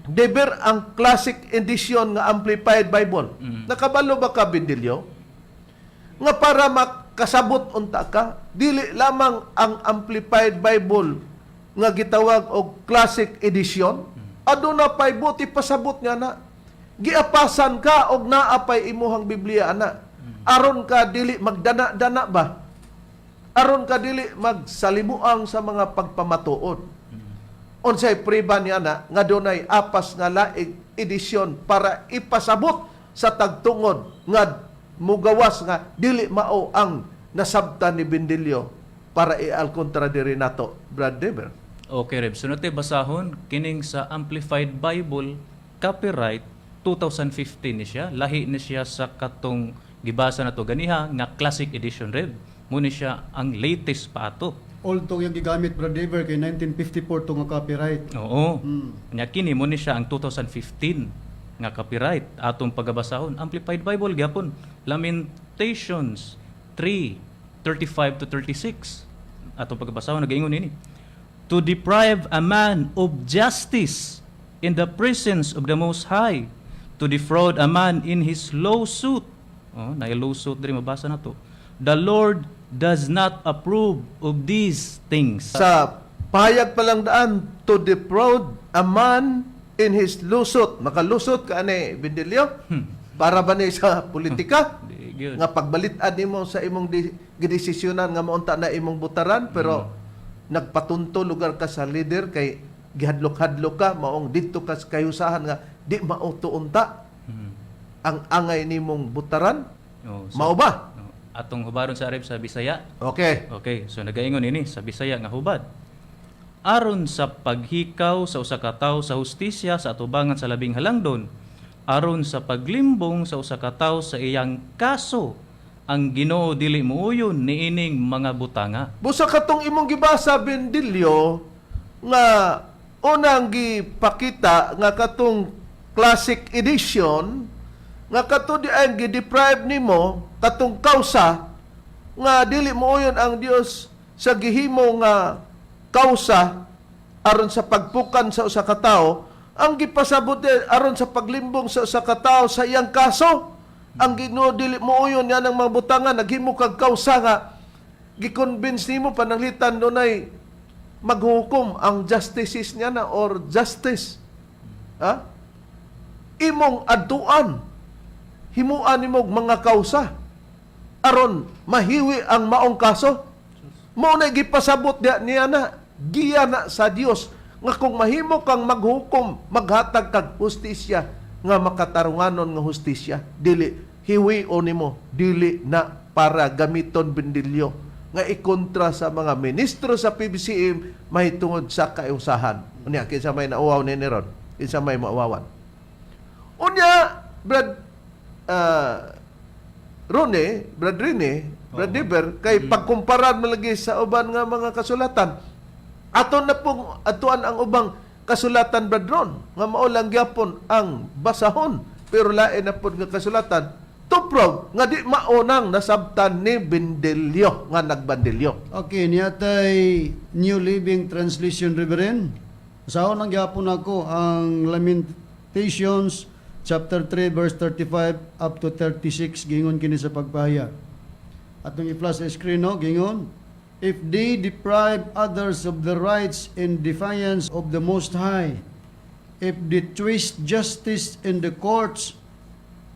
Deber ang Classic Edition nga Amplified Bible, nakabalo ba ka, Bindilyo, nga para makasabot unta ka, dili lamang ang Amplified Bible nga gitawag og Classic Edition, aduna pay buti pasabot nga na giapasan ka og naa pay imuhang Biblia ana aron ka dili magdana-dana ba, aron ka dili magsalimuang sa mga pagpamatuod? Unsay priba niya na nga dunay apas nga laing edisyon para ipasabot sa tagtungod nga mugawas nga dili mao ang nasabtan ni Bindilyo para i-al kontra diri nato, Brad Dever?
Okay, Reb. Sunod tayo basahon kining sa Amplified Bible, copyright 2015 ni siya. Lahi ni siya sa katong gibasa na to ganiha nga Classic Edition, Reb. Muni siya ang latest pa ato.
Old tong yung gigamit, Brad Dever, kay 1954 to nga copyright.
Oo. Nya kini mo ni siya ang 2015 nga copyright. Atong pagabasahon, Amplified Bible gyapon, Lamentations 3:35 to 36. Atong pagabasahon, nagaingon nini: "To deprive a man of justice in the presence of the Most High, to defraud a man in his lawsuit." Oh, na lawsuit diri mabasa na to. "The Lord does not approve of these things."
Sa pahayag pa lang daan, "to defraud a man in his lawsuit," makalusot ka ani, Bindilyo, para ba ni sa politika
Di gyud.
Nga pagbalit-ad nimo sa imong gidesisyonan nga maunta na imong butaran, pero nagpatunto lugar ka sa leader kay gihadlok-hadlok ka maong didto ka sa kayusahan nga di mao to unta. ang angay nimong butaran.
Oh, so,
Mao ba?
Oh, atong hubaron sa Arab sa Bisaya.
Okay.
Okay, so nagaingon ini sa Bisaya nga hubad. Aron sa paghikaw sa usa ka tawo sa hustisya sa atubangan sa labing halangdon, aron sa paglimbong sa usa ka tawo sa iyang kaso, ang Ginoo dili muuyon niining mga butanga.
Busa katong imong gibasa, Bendilyo, nga unang gipakita nga katong classic edition nga kato di ang gideprive nimo katong kausa nga dili mooyon ang Dios sa gihimo nga kausa aron sa pagpukan sa usa ka tawo, ang gipasabot di aron sa paglimbong sa usa ka tawo sa iyang kaso, ang Ginoo dili mooyon yan ang mga butangan. Naghimo kag kausa nga giconvince nimo, pananglitan dunay maghukom ang justices niya na or justice, ha, imong adtuan, himuan nimo og mga kausa aron mahiwi ang maong kaso. Mao na gipasabot diya niya na giya na sa Dios nga kung mahimo kang maghukom, maghatag kag hustisya nga makatarunganon nga hustisya, dili hiwion nimo, dili na para gamiton, Bendilyo, nga ikontra sa mga ministro sa PBCM mahitungod sa kausahan. Unya, kinsa may nauwaw ni ron? Kinsa may mauwawan? Unya, Brad Rone, Brad Rene, Brad Deber, kay pagkumpara mo lagi sa uban nga mga kasulatan, ato na pong atuan ang ubang kasulatan, Brad Ron, nga mao lang gyapon ang basahon, pero lain na pod nga kasulatan to prove nga di maunang nasabtan ni Bendelio nga nagbandilyo.
Okay, niyatay New Living Translation, Reverend. Sa lang gyapon ako ang Lamentations chapter 3 verse 35 up to 36, gingon kini sa pagpahayag. Atong i-flash sa screen, no, gingon. If they deprive others of their rights in defiance of the Most High, if they twist justice in the courts,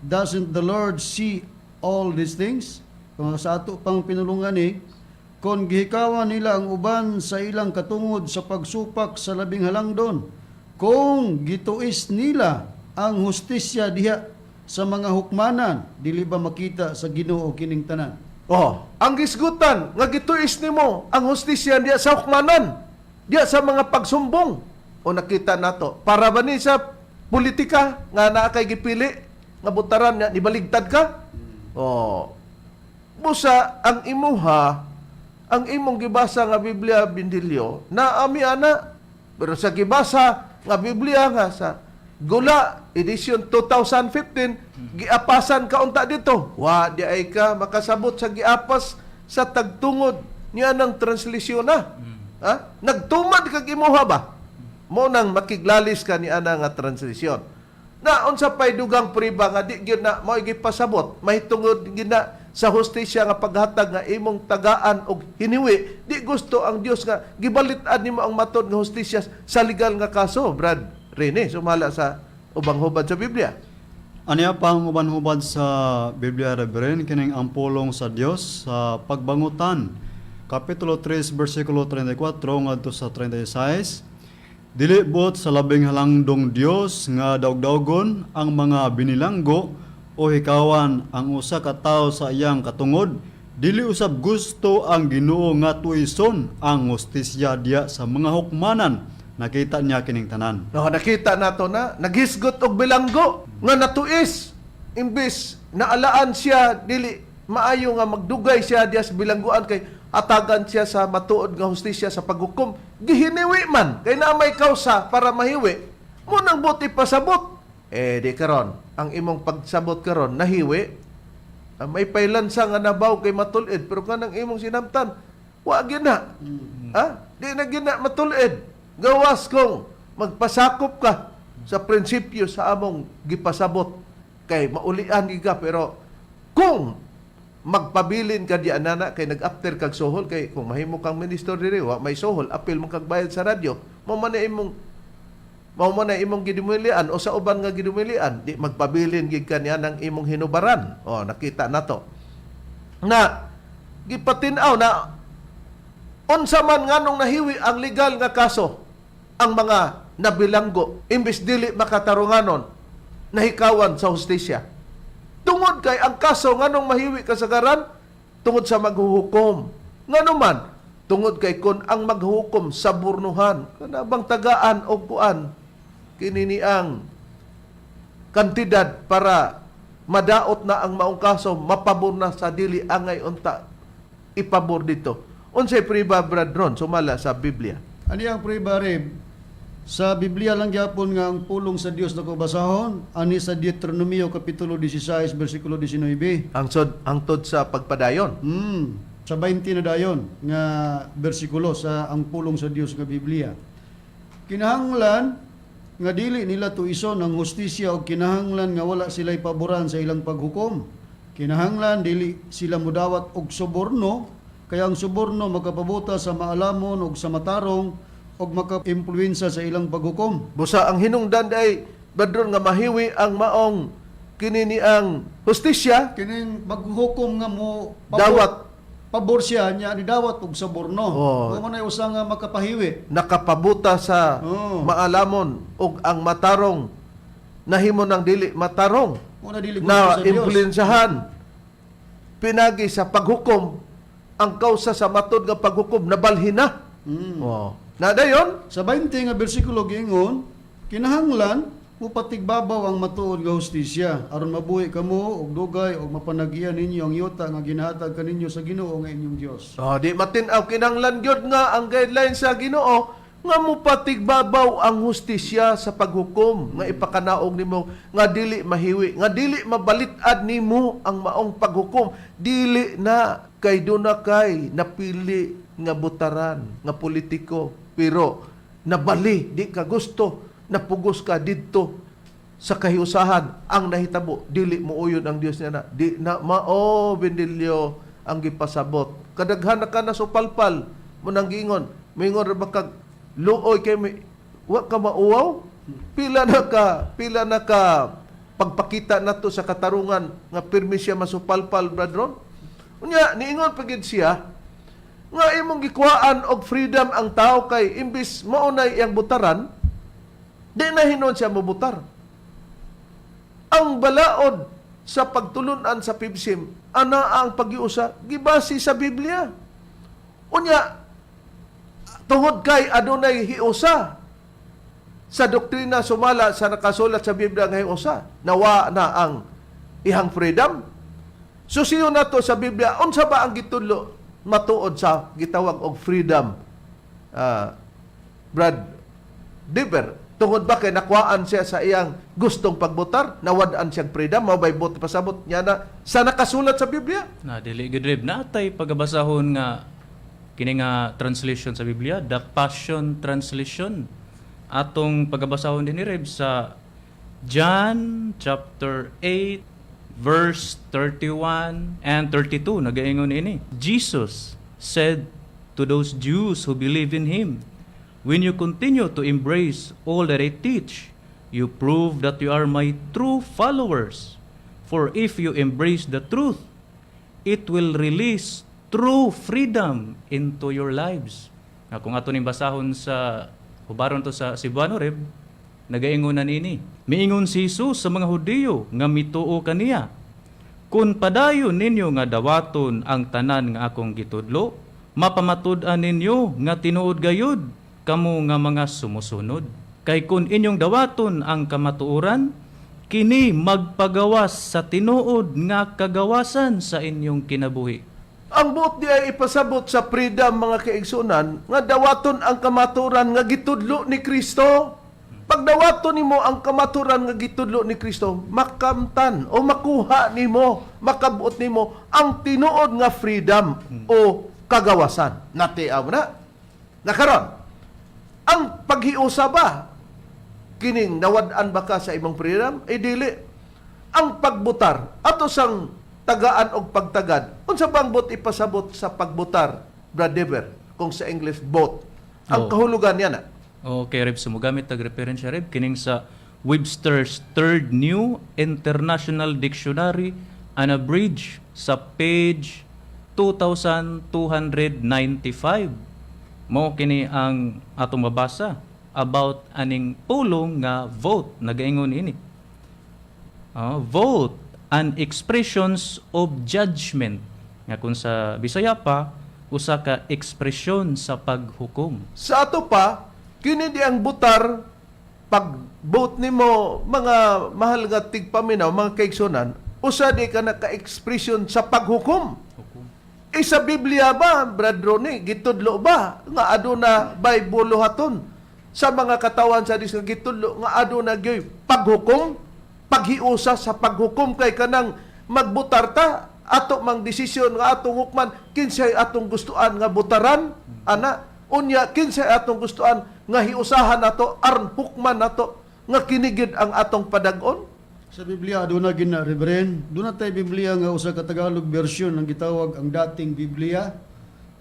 doesn't the Lord see all these things? Kung sa ato pang pinulungan eh, kung gihikawan nila ang uban sa ilang katungod sa pagsupak sa labing halangdon, kung gituis nila ang hustisya diha sa mga hukmanan, dili ba makita sa Ginoo kining tanan?
Oh, ang gisgutan nga gituis nimo ang hustisya diya sa hukmanan, diya sa mga pagsumbong. O nakita nato, para ba ni sa politika nga naa kay gipili nga butaran nga nibaligtad ka? Oh. Busa ang imuha, ang imong gibasa nga Biblia, Bindilyo, naami ana, pero sa gibasa nga Biblia nga sa Gula edition 2015, giapasan ka unta dito. Wa di ay ka makasabot sa giapas sa tagtungod niya ng translasyon na. Ha? Nagtumad kag imuha ba? Mo nang makiglalis ka ni ana nga translasyon. Na unsa pay dugang priba nga di gyud na mao gipasabot mahitungod gyud na sa hustisya nga paghatag nga imong tagaan og hiniwi, di gusto ang Dios nga gibalit-an nimo ang matod nga hustisya sa legal nga kaso, Brad Rene, sumala sa ubang hubad sa Biblia.
Aniya pang uban-hubad sa Biblia, Reverend, kining ang pulong sa Dios sa pagbangutan. Kapitulo 3 bersikulo 34 ngadto sa 36. Dili buot sa labing halangdong Dios nga daog-daogon ang mga binilanggo o hikawan ang usa ka tawo sa iyang katungod. Dili usab gusto ang Ginoo nga tuison ang hustisya diya sa mga hukmanan. Nakita niya kining tanan.
No, nakita nato na naghisgot og bilanggo nga natuis imbis naalaan siya, dili maayo nga magdugay siya diya sa bilangguan kay atagan siya sa matuod nga hustisya sa paghukom. Gihiniwi man kay naa may kausa para mahiwi mo nang buti pasabot. Eh di karon ang imong pagsabot karon nahiwi. Ah, may pailansa nga nabaw kay matulid, pero kanang imong sinamtan wa gina. Ha? Di na gina matulid. Gawas kung magpasakop ka sa prinsipyo sa among gipasabot kay maulian gid ka, pero kung magpabilin ka di anana kay nag-after kag suhol, kay kung mahimo kang minister diri wa may suhol, apil mo kag bayad sa radyo, mao man na imong gidumilian o sa uban nga gidumilian, di magpabilin gid ka niya ng imong hinubaran. O nakita nato na gipatin-aw na unsa man nganong nahiwi ang legal nga kaso ang mga nabilanggo imbes dili makatarunganon nahikawan sa hustisya. Tungod kay ang kaso, nganong mahiwi kasagaran? Tungod sa maghuhukom. Ngano man? Tungod kay kon ang maghuhukom sa burnuhan, kana bang tagaan og kuan kini ni ang kantidad para madaot na ang maong kaso, mapabor na sa dili angay unta ipabor dito. Unsay priba, Brad Ron, sumala sa Biblia?
Ani ang prueba, Reb? Sa Biblia lang gyapon nga ang pulong sa Dios na basahon ani sa Deuteronomio kapitulo 16 bersikulo 19.
Hangtod hangtod sa pagpadayon.
Sa 20 na dayon nga bersikulo sa ang pulong sa Dios nga Biblia. Kinahanglan nga dili nila tuison ang hustisya o kinahanglan nga wala sila'y paboran sa ilang paghukom. Kinahanglan dili sila mudawat og suborno, kaya ang suborno makapabuta sa maalamon og sa matarong og maka-impluwensa sa ilang paghukom.
Busa ang hinungdan ay, Brad Ron, nga mahiwi ang maong kini ni ang hustisya.
Kining maghukom nga mo
Dawat.
Pabor siya niya ni dawat og suborno.
Oh.
Mao man ay usa nga makapahiwi.
Nakapabuta sa maalamon ug ang matarong nahimo ng dili matarong,
Mao na dili gusto
na
sa Dios.
impluwensyahan pinagi sa paghukom, ang kausa sa matod nga paghukom nabalhin na. Oh. Na dayon.
Sa 20 nga bersikulo giingon, kinahanglan mupatigbabaw ang matuod nga hustisya aron mabuhi kamo og dugay og mapanagian ninyo ang yuta nga ginahatag kaninyo sa Ginoo nga inyong Dios.
Oh, di matin-aw, kinahanglan gyud nga ang guideline sa Ginoo nga mupatigbabaw ang hustisya sa paghukom nga ipakanaog nimo, nga dili mahiwi, nga dili mabalit-ad nimo ang maong paghukom, dili na kay duna kay napili nga butaran nga politiko pero nabali, di ka gusto, napugos ka didto sa kahiusahan. Ang nahitabo, dili mo uyon ang Dios niya na di na mao bendilyo ang gipasabot. Kadaghan na ka na supalpal mo nang giingon, mingon ra ba kag luoy kay wa ka mauwaw, pila na ka pagpakita nato sa katarungan nga pirmi siya masupalpal, Brad Ron. Unya niingon pa gid siya nga imong gikuhaan og freedom ang tao kay imbis mao na iyang butaran, di na hinon siya mobutar. Ang balaod sa pagtulunan sa PBCM, ana ang pag-iusa gibase sa Biblia. Unya tungod kay adunay hiusa sa doktrina sumala sa nakasulat sa Biblia nga hiusa, nawa na ang ihang freedom. Susiyo nato sa Biblia unsa ba ang gitudlo matuod sa gitawag og freedom, Brad Diber. Tungod ba kay nakuhaan siya sa iyang gustong pagbutar, nawad-an siyang freedom? Mao bay buot pasabot niya na sa nakasulat sa Biblia?
Na dili gid, Reb. Natay pagabasahon nga kini nga translation sa Biblia, The Passion Translation. Atong pagabasahon din ni Reb sa John chapter 8 verse 31 and 32, nagaingon ini. Jesus said to those Jews who believe in him, "When you continue to embrace all that I teach, you prove that you are my true followers. For if you embrace the truth, it will release true freedom into your lives." Nga kung ato ning basahon sa hubaron to sa Cebuano, Reb, nagaingon na nini. Miingon si Jesus sa mga Hudiyo nga mituo kaniya, "Kung padayon ninyo nga dawaton ang tanan nga akong gitudlo, mapamatud-an ninyo nga tinuod gayud kamo nga mga sumusunod. Kay kun inyong dawaton ang kamatuoran, kini magpagawas sa tinuod nga kagawasan sa inyong kinabuhi."
Ang buot di ay ipasabot sa freedom, mga kaigsunan, nga dawaton ang kamaturan nga gitudlo ni Kristo. Pag dawaton nimo ang kamaturan nga gitudlo ni Kristo, makamtan o makuha nimo, makabuot nimo ang tinuod nga freedom o kagawasan. Natiaw na. Nakaron, ang paghiusa ba, kining nawad-an ba ka sa imong freedom? Eh dili. Ang pagbutar, ato sang tagaan og pagtagad. Unsa bang buot ipasabot sa pagbutar, Brad Dever, kung sa English vote? Ang kahulugan niya na.
Okay, Reb, so mogamit tag referensya, Reb, kining sa Webster's Third New International Dictionary Unabridged sa page 2295. Mao kini ang atong mabasa about aning pulong nga vote, nagaingon ini. Vote An expressions of judgment nga kung sa Bisaya pa usa ka ekspresyon sa paghukom.
Sa ato pa, kini di ang butar pag vote nimo, mga mahal nga tigpaminaw, mga kaigsunan, usa di ka naka-expression sa paghukom. E sa Biblia ba, Brad Ronnie, gitudlo ba nga aduna bay buluhaton sa mga katawan sa Dios nga gitudlo nga aduna gyoy paghukom, paghiusa sa paghukom kay kanang magbutar ta ato mang desisyon nga atong hukman kinsay atong gustuan nga butaran ana, unya kinsay atong gustuan nga hiusahan nato aron hukman nato nga kini gyud ang atong padag-on.
Sa Biblia aduna gina, Reverend, duna tay Biblia nga usa ka Tagalog version ang gitawag ang dating Biblia.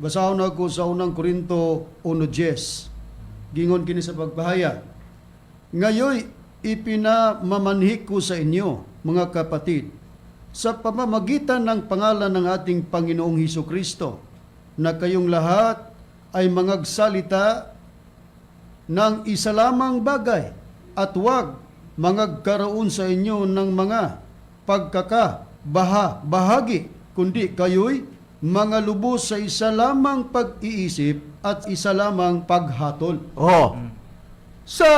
Basahon ako sa unang Korinto 1:10. Gingon kini sa pagpahayag. Ngayoy ipinamamanhik ko sa inyo, mga kapatid, sa pamamagitan ng pangalan ng ating Panginoong Hesus Kristo, na kayong lahat ay mangagsalita ng isa lamang bagay at huwag mangagkaroon sa inyo ng mga pagkakabaha-bahagi, kundi kayo'y mga lubos sa isa lamang pag-iisip at isa lamang paghatol.
Oh. Sa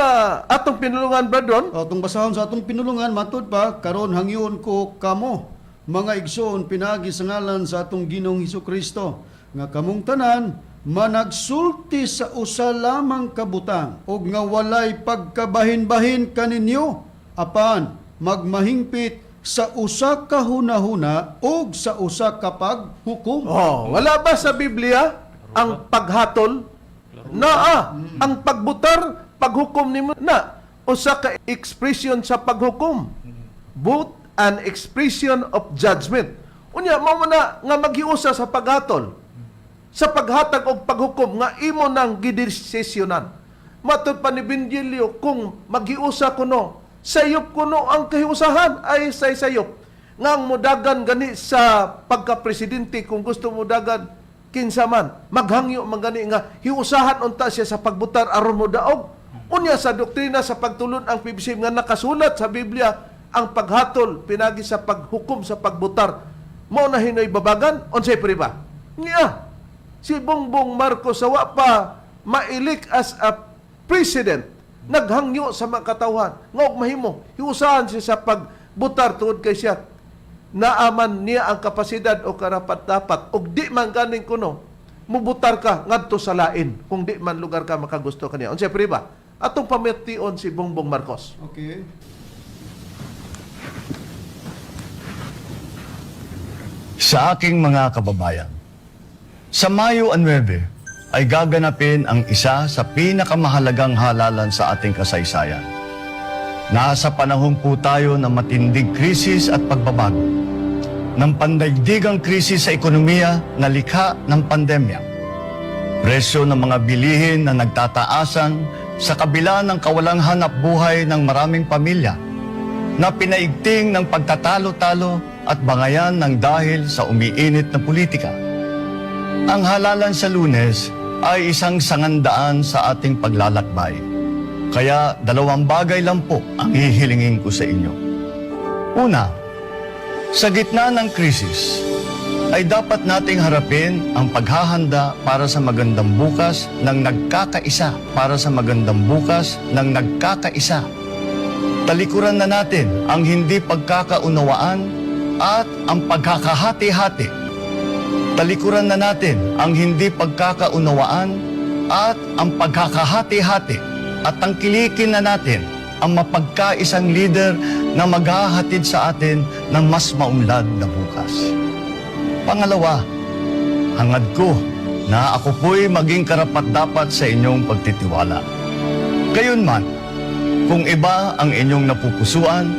atong pinulungan, Brad Ron,
O, itong basahon sa atong pinulungan, matud pa, karon hangyon ko kamo, mga igsoon, pinagi sa ngalan sa atong Ginoong Hesus Kristo, nga kamong tanan managsulti sa usa lamang kabutang ug nga walay pagkabahin-bahin kaninyo apan magmahingpit sa usa ka hunahuna ug sa usa ka paghukom.
Oh, wala ba sa Biblia ang paghatol? Naa, ang pagbutar, paghukom nimo na usa ka expression sa paghukom. Both an expression of judgment. Unya mao man na nga maghiusa sa paghatol. Sa paghatag og paghukom nga imo nang gidesisyonan. Matud pa ni Bindilio kung maghiusa kuno, sayop kuno ang kahiusahan ay say sayop. Nga ang mudagan gani sa pagka-presidente kung gusto mudagan kinsa man, maghangyo man gani nga hiusahan unta siya sa pagbutar aron modaog. Unya sa doktrina sa pagtulon ang PBC nga nakasulat sa Biblia ang paghatol pinagi sa paghukom sa pagbutar. Mao na hinoy babagan unsay priba. Niya si Bongbong Marcos sa wa pa ma-elect as a president naghangyo sa mga katawhan nga og mahimo hiusahan siya sa pagbutar tungod kay siya naaman niya ang kapasidad o karapat-dapat og di man ganing kuno mubutar ka ngadto sa lain kung di man lugar ka makagusto kaniya. Unsay priba atong pamation si Bongbong Marcos?
Okay.
Sa aking mga kababayan, sa Mayo 9 ay gaganapin ang isa sa pinakamahalagang halalan sa ating kasaysayan. Nasa panahon po tayo ng matinding krisis at pagbabago, ng pandaigdigang krisis sa ekonomiya na likha ng pandemya, presyo ng mga bilihin na nagtataasan sa kabila ng kawalang hanap buhay ng maraming pamilya, na pinaigting ng pagtatalo-talo at bangayan ng dahil sa umiinit na politika. Ang halalan sa Lunes ay isang sangandaan sa ating paglalakbay. Kaya dalawang bagay lang po ang hihilingin ko sa inyo. Una, sa gitna ng krisis, ay dapat nating harapin ang paghahanda para sa magandang bukas ng nagkakaisa, para sa magandang bukas ng nagkakaisa. Talikuran na natin ang hindi pagkakaunawaan at ang pagkakahati-hati. Talikuran na natin ang hindi pagkakaunawaan at ang pagkakahati-hati at tangkilikin na natin ang mapagkaisang leader na maghahatid sa atin ng mas maunlad na bukas. Pangalawa, hangad ko na ako po'y maging karapat-dapat sa inyong pagtitiwala. Gayunman, kung iba ang inyong napupusuan,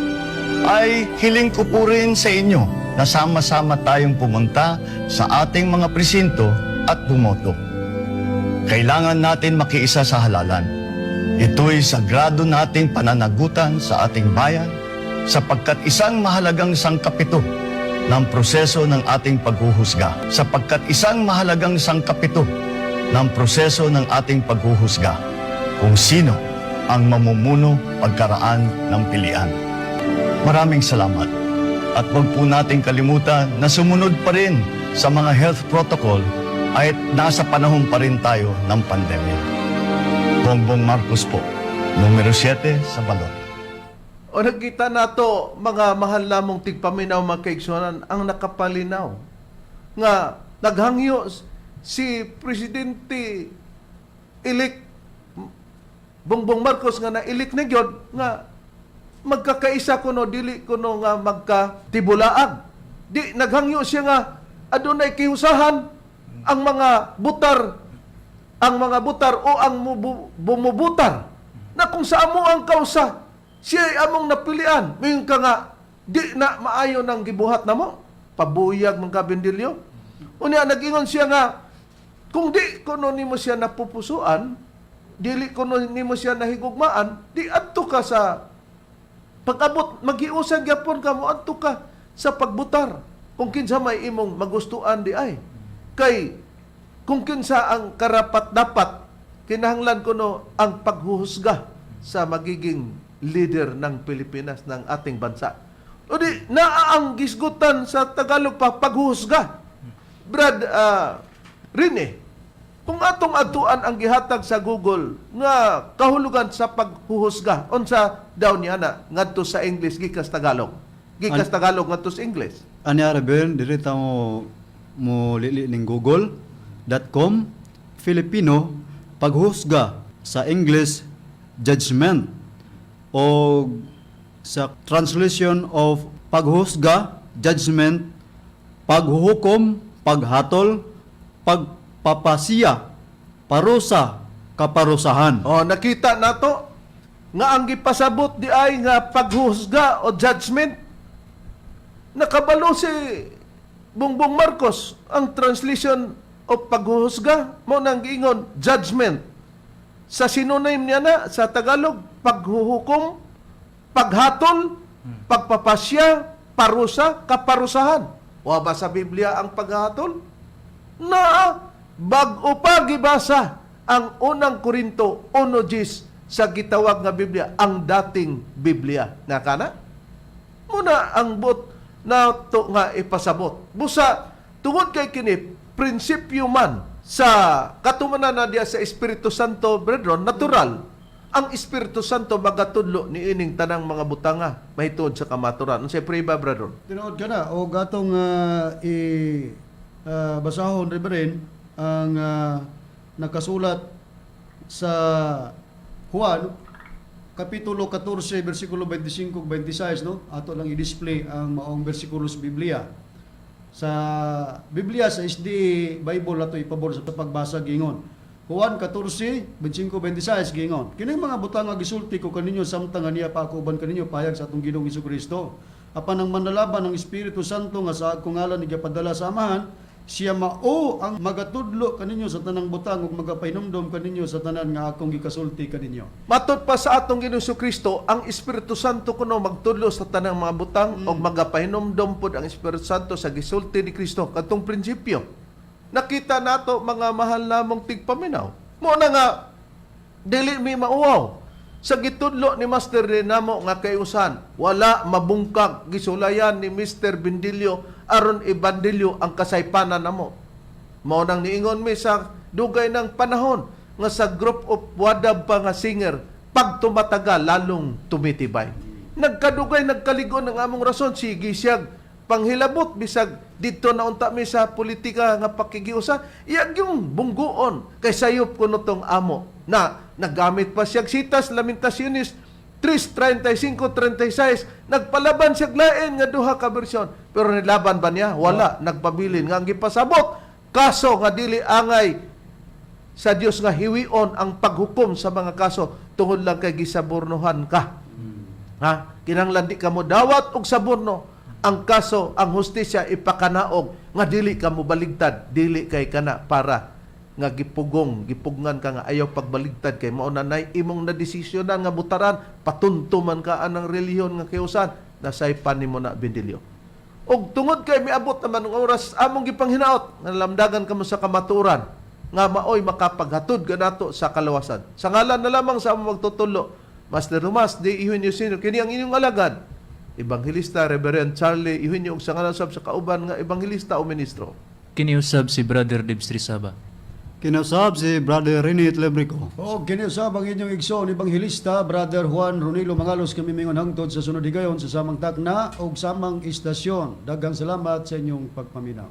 ay hiling ko po rin sa inyo na sama-sama tayong pumunta sa ating mga presinto at bumoto. Kailangan natin makiisa sa halalan. Ito'y sagrado nating pananagutan sa ating bayan sapagkat isang mahalagang sangkap ito ng proseso ng ating paghuhusga. Sapagkat isang mahalagang sangkap ito ng proseso ng ating paghuhusga kung sino ang mamumuno pagkaraan ng pilian. Maraming salamat. At huwag po nating kalimutan na sumunod pa rin sa mga health protocol ay nasa panahon pa rin tayo ng pandemya. Bongbong Marcos po, numero 7 sa balot.
O nakita nato, mga mahal namong tigpaminaw, mga kaigsunan, ang nakapalinaw nga naghangyo si Presidente elect Bongbong Marcos nga na-elect na gyud nga magkakaisa kuno, dili kuno nga magkatibulaag. Di naghangyo siya nga adunay kihusahan ang mga butar, ang mga butar o ang bumubutar na kung sa amo ang kausa siya ay among napilian, mayon ka nga di na maayo nang gibuhat namo, pabuyag man ka, Bendilyo. Unya nag-ingon siya nga kung di kuno nimo siya napupusuan, dili kuno nimo siya nahigugmaan, di adto ka sa pag-abot, maghiusa gyapon ka, moadto ka sa pagbutar kung kinsa may imong magustuhan di ay. Kay kung kinsa ang karapat dapat, kinahanglan kuno ang paghuhusga sa magiging leader ng Pilipinas, ng ating bansa. O di naa ang gisgutan sa Tagalog pa, paghuhusga. Brad Rene, kung atong adtuan ang gihatag sa Google nga kahulugan sa paghuhusga, unsa daw niya na ngadto sa English gikas Tagalog? Gikas Tagalog ngadto sa English.
Ani Araben, diri ta mo mo lili ning google.com Filipino paghusga, sa English judgment, o sa translation of paghusga, judgment, paghuhukom, paghatol, pagpapasiya, parusa, kaparusahan.
Oh, nakita nato nga ang gipasabot di ay nga paghuhusga o judgment. Nakabalo si Bongbong Marcos ang translation of paghuhusga mo nang giingon judgment. Sa synonym niya na sa Tagalog, paghuhukom, paghatol, pagpapasya, parusa, kaparusahan. Wa ba sa Biblia ang paghatol? Na bag-o pa gibasa ang Unang Korinto 1:10 sa gitawag nga Biblia, ang dating Biblia. Nakana? Muna ang bot na to nga ipasabot. Busa, tungod kay kini, prinsipyo man sa katumanan na diya sa Espiritu Santo, brethren, natural, ang Espiritu Santo magatudlo ni ining tanang mga butanga mahitungod sa kamaturan. Unsay priba, brethren?
Tinuod ka na o gatong i basahon, Reverend, ang nakasulat sa Juan kapitulo 14 bersikulo 25 ug 26, no? Ato lang i-display ang maong bersikulo sa Biblia. Sa Biblia sa SDA Bible ato ipabor sa pagbasa. Gingon Juan 14, 25, 26, gingon, "Kining mga butang nga gisulti ko kaninyo samtang nga niya pa ako uban kaninyo, payag sa atong Ginoong Kristo. Apan ang manlalaban, ang Espiritu Santo nga sa akong ngalan igapadala sa Amahan, siya mao ang magatudlo kaninyo sa tanang butang ug magapahinumdom kaninyo sa tanan nga akong gikasulti kaninyo."
Matod pa sa atong Ginoong Kristo, ang Espiritu Santo kuno magtudlo sa tanang mga butang ug magapahinumdom pod ang Espiritu Santo sa gisulti ni Kristo kadtong prinsipyo. Nakita nato, mga mahal namong tigpaminaw. Mo na nga dili mi mauwaw sa gitudlo ni Master namo nga kayusan, wala mabungkag gisulayan ni Mr. Bindilyo aron ibandilyo ang kasaypanan namo. Mao nang niingon mi sa dugay ng panahon nga sa group of wadab pa nga singer, pag tumatagal lalong tumitibay. Nagkadugay nagkaligon ang among rason, sige siyag panghilabot bisag didto na unta mi sa politika nga pakigiusa, iyag yung bungguon kay sayop kuno tong amo na nagamit pa siyag sitas Lamentaciones 3:35-36. Nagpalaban siya lain nga duha ka bersyon, pero nilaban ba niya? Wala, nagpabilin nga ang gipasabot kaso nga dili angay sa Dios nga hiwion ang paghukom sa mga kaso tungod lang kay gisabornohan ka. Ha? Kinahanglan di ka mo dawat og saborno. Ang kaso, ang hustisya ipakanaog nga dili ka mo baligtad, dili kay kana para nga gipugong, gipugngan ka nga ayaw pagbaligtad kay mao na nay imong nadesisyonan nga butaran, patunto man ka anang relihiyon nga kiusan, nasaypan nimo na, Bendilyo. Og tungod kay miabot naman ang oras, among gipanghinaot nga lamdagan kamo sa kamatuoran nga maoy makapaghatod kanato sa kalawasan. Sa ngalan na lamang sa among magtutulo, Master Tomas D. Eugenio Sr., kini ang inyong alagad, Ebanghelista Reverend Charlie Eugenio ug sa ngalan sab sa kauban nga ebanghelista o ministro.
Kiniusab si Brother Debs Trisaba.
Kinausab si Brother Rene Lebrico.
O kiniusab ang inyong igsoon ebanghelista Brother Juan Ronilo Mangalos, kami mingon hangtod sa sunod higayon sa samang takna ug samang istasyon. Daghang salamat sa inyong pagpaminaw.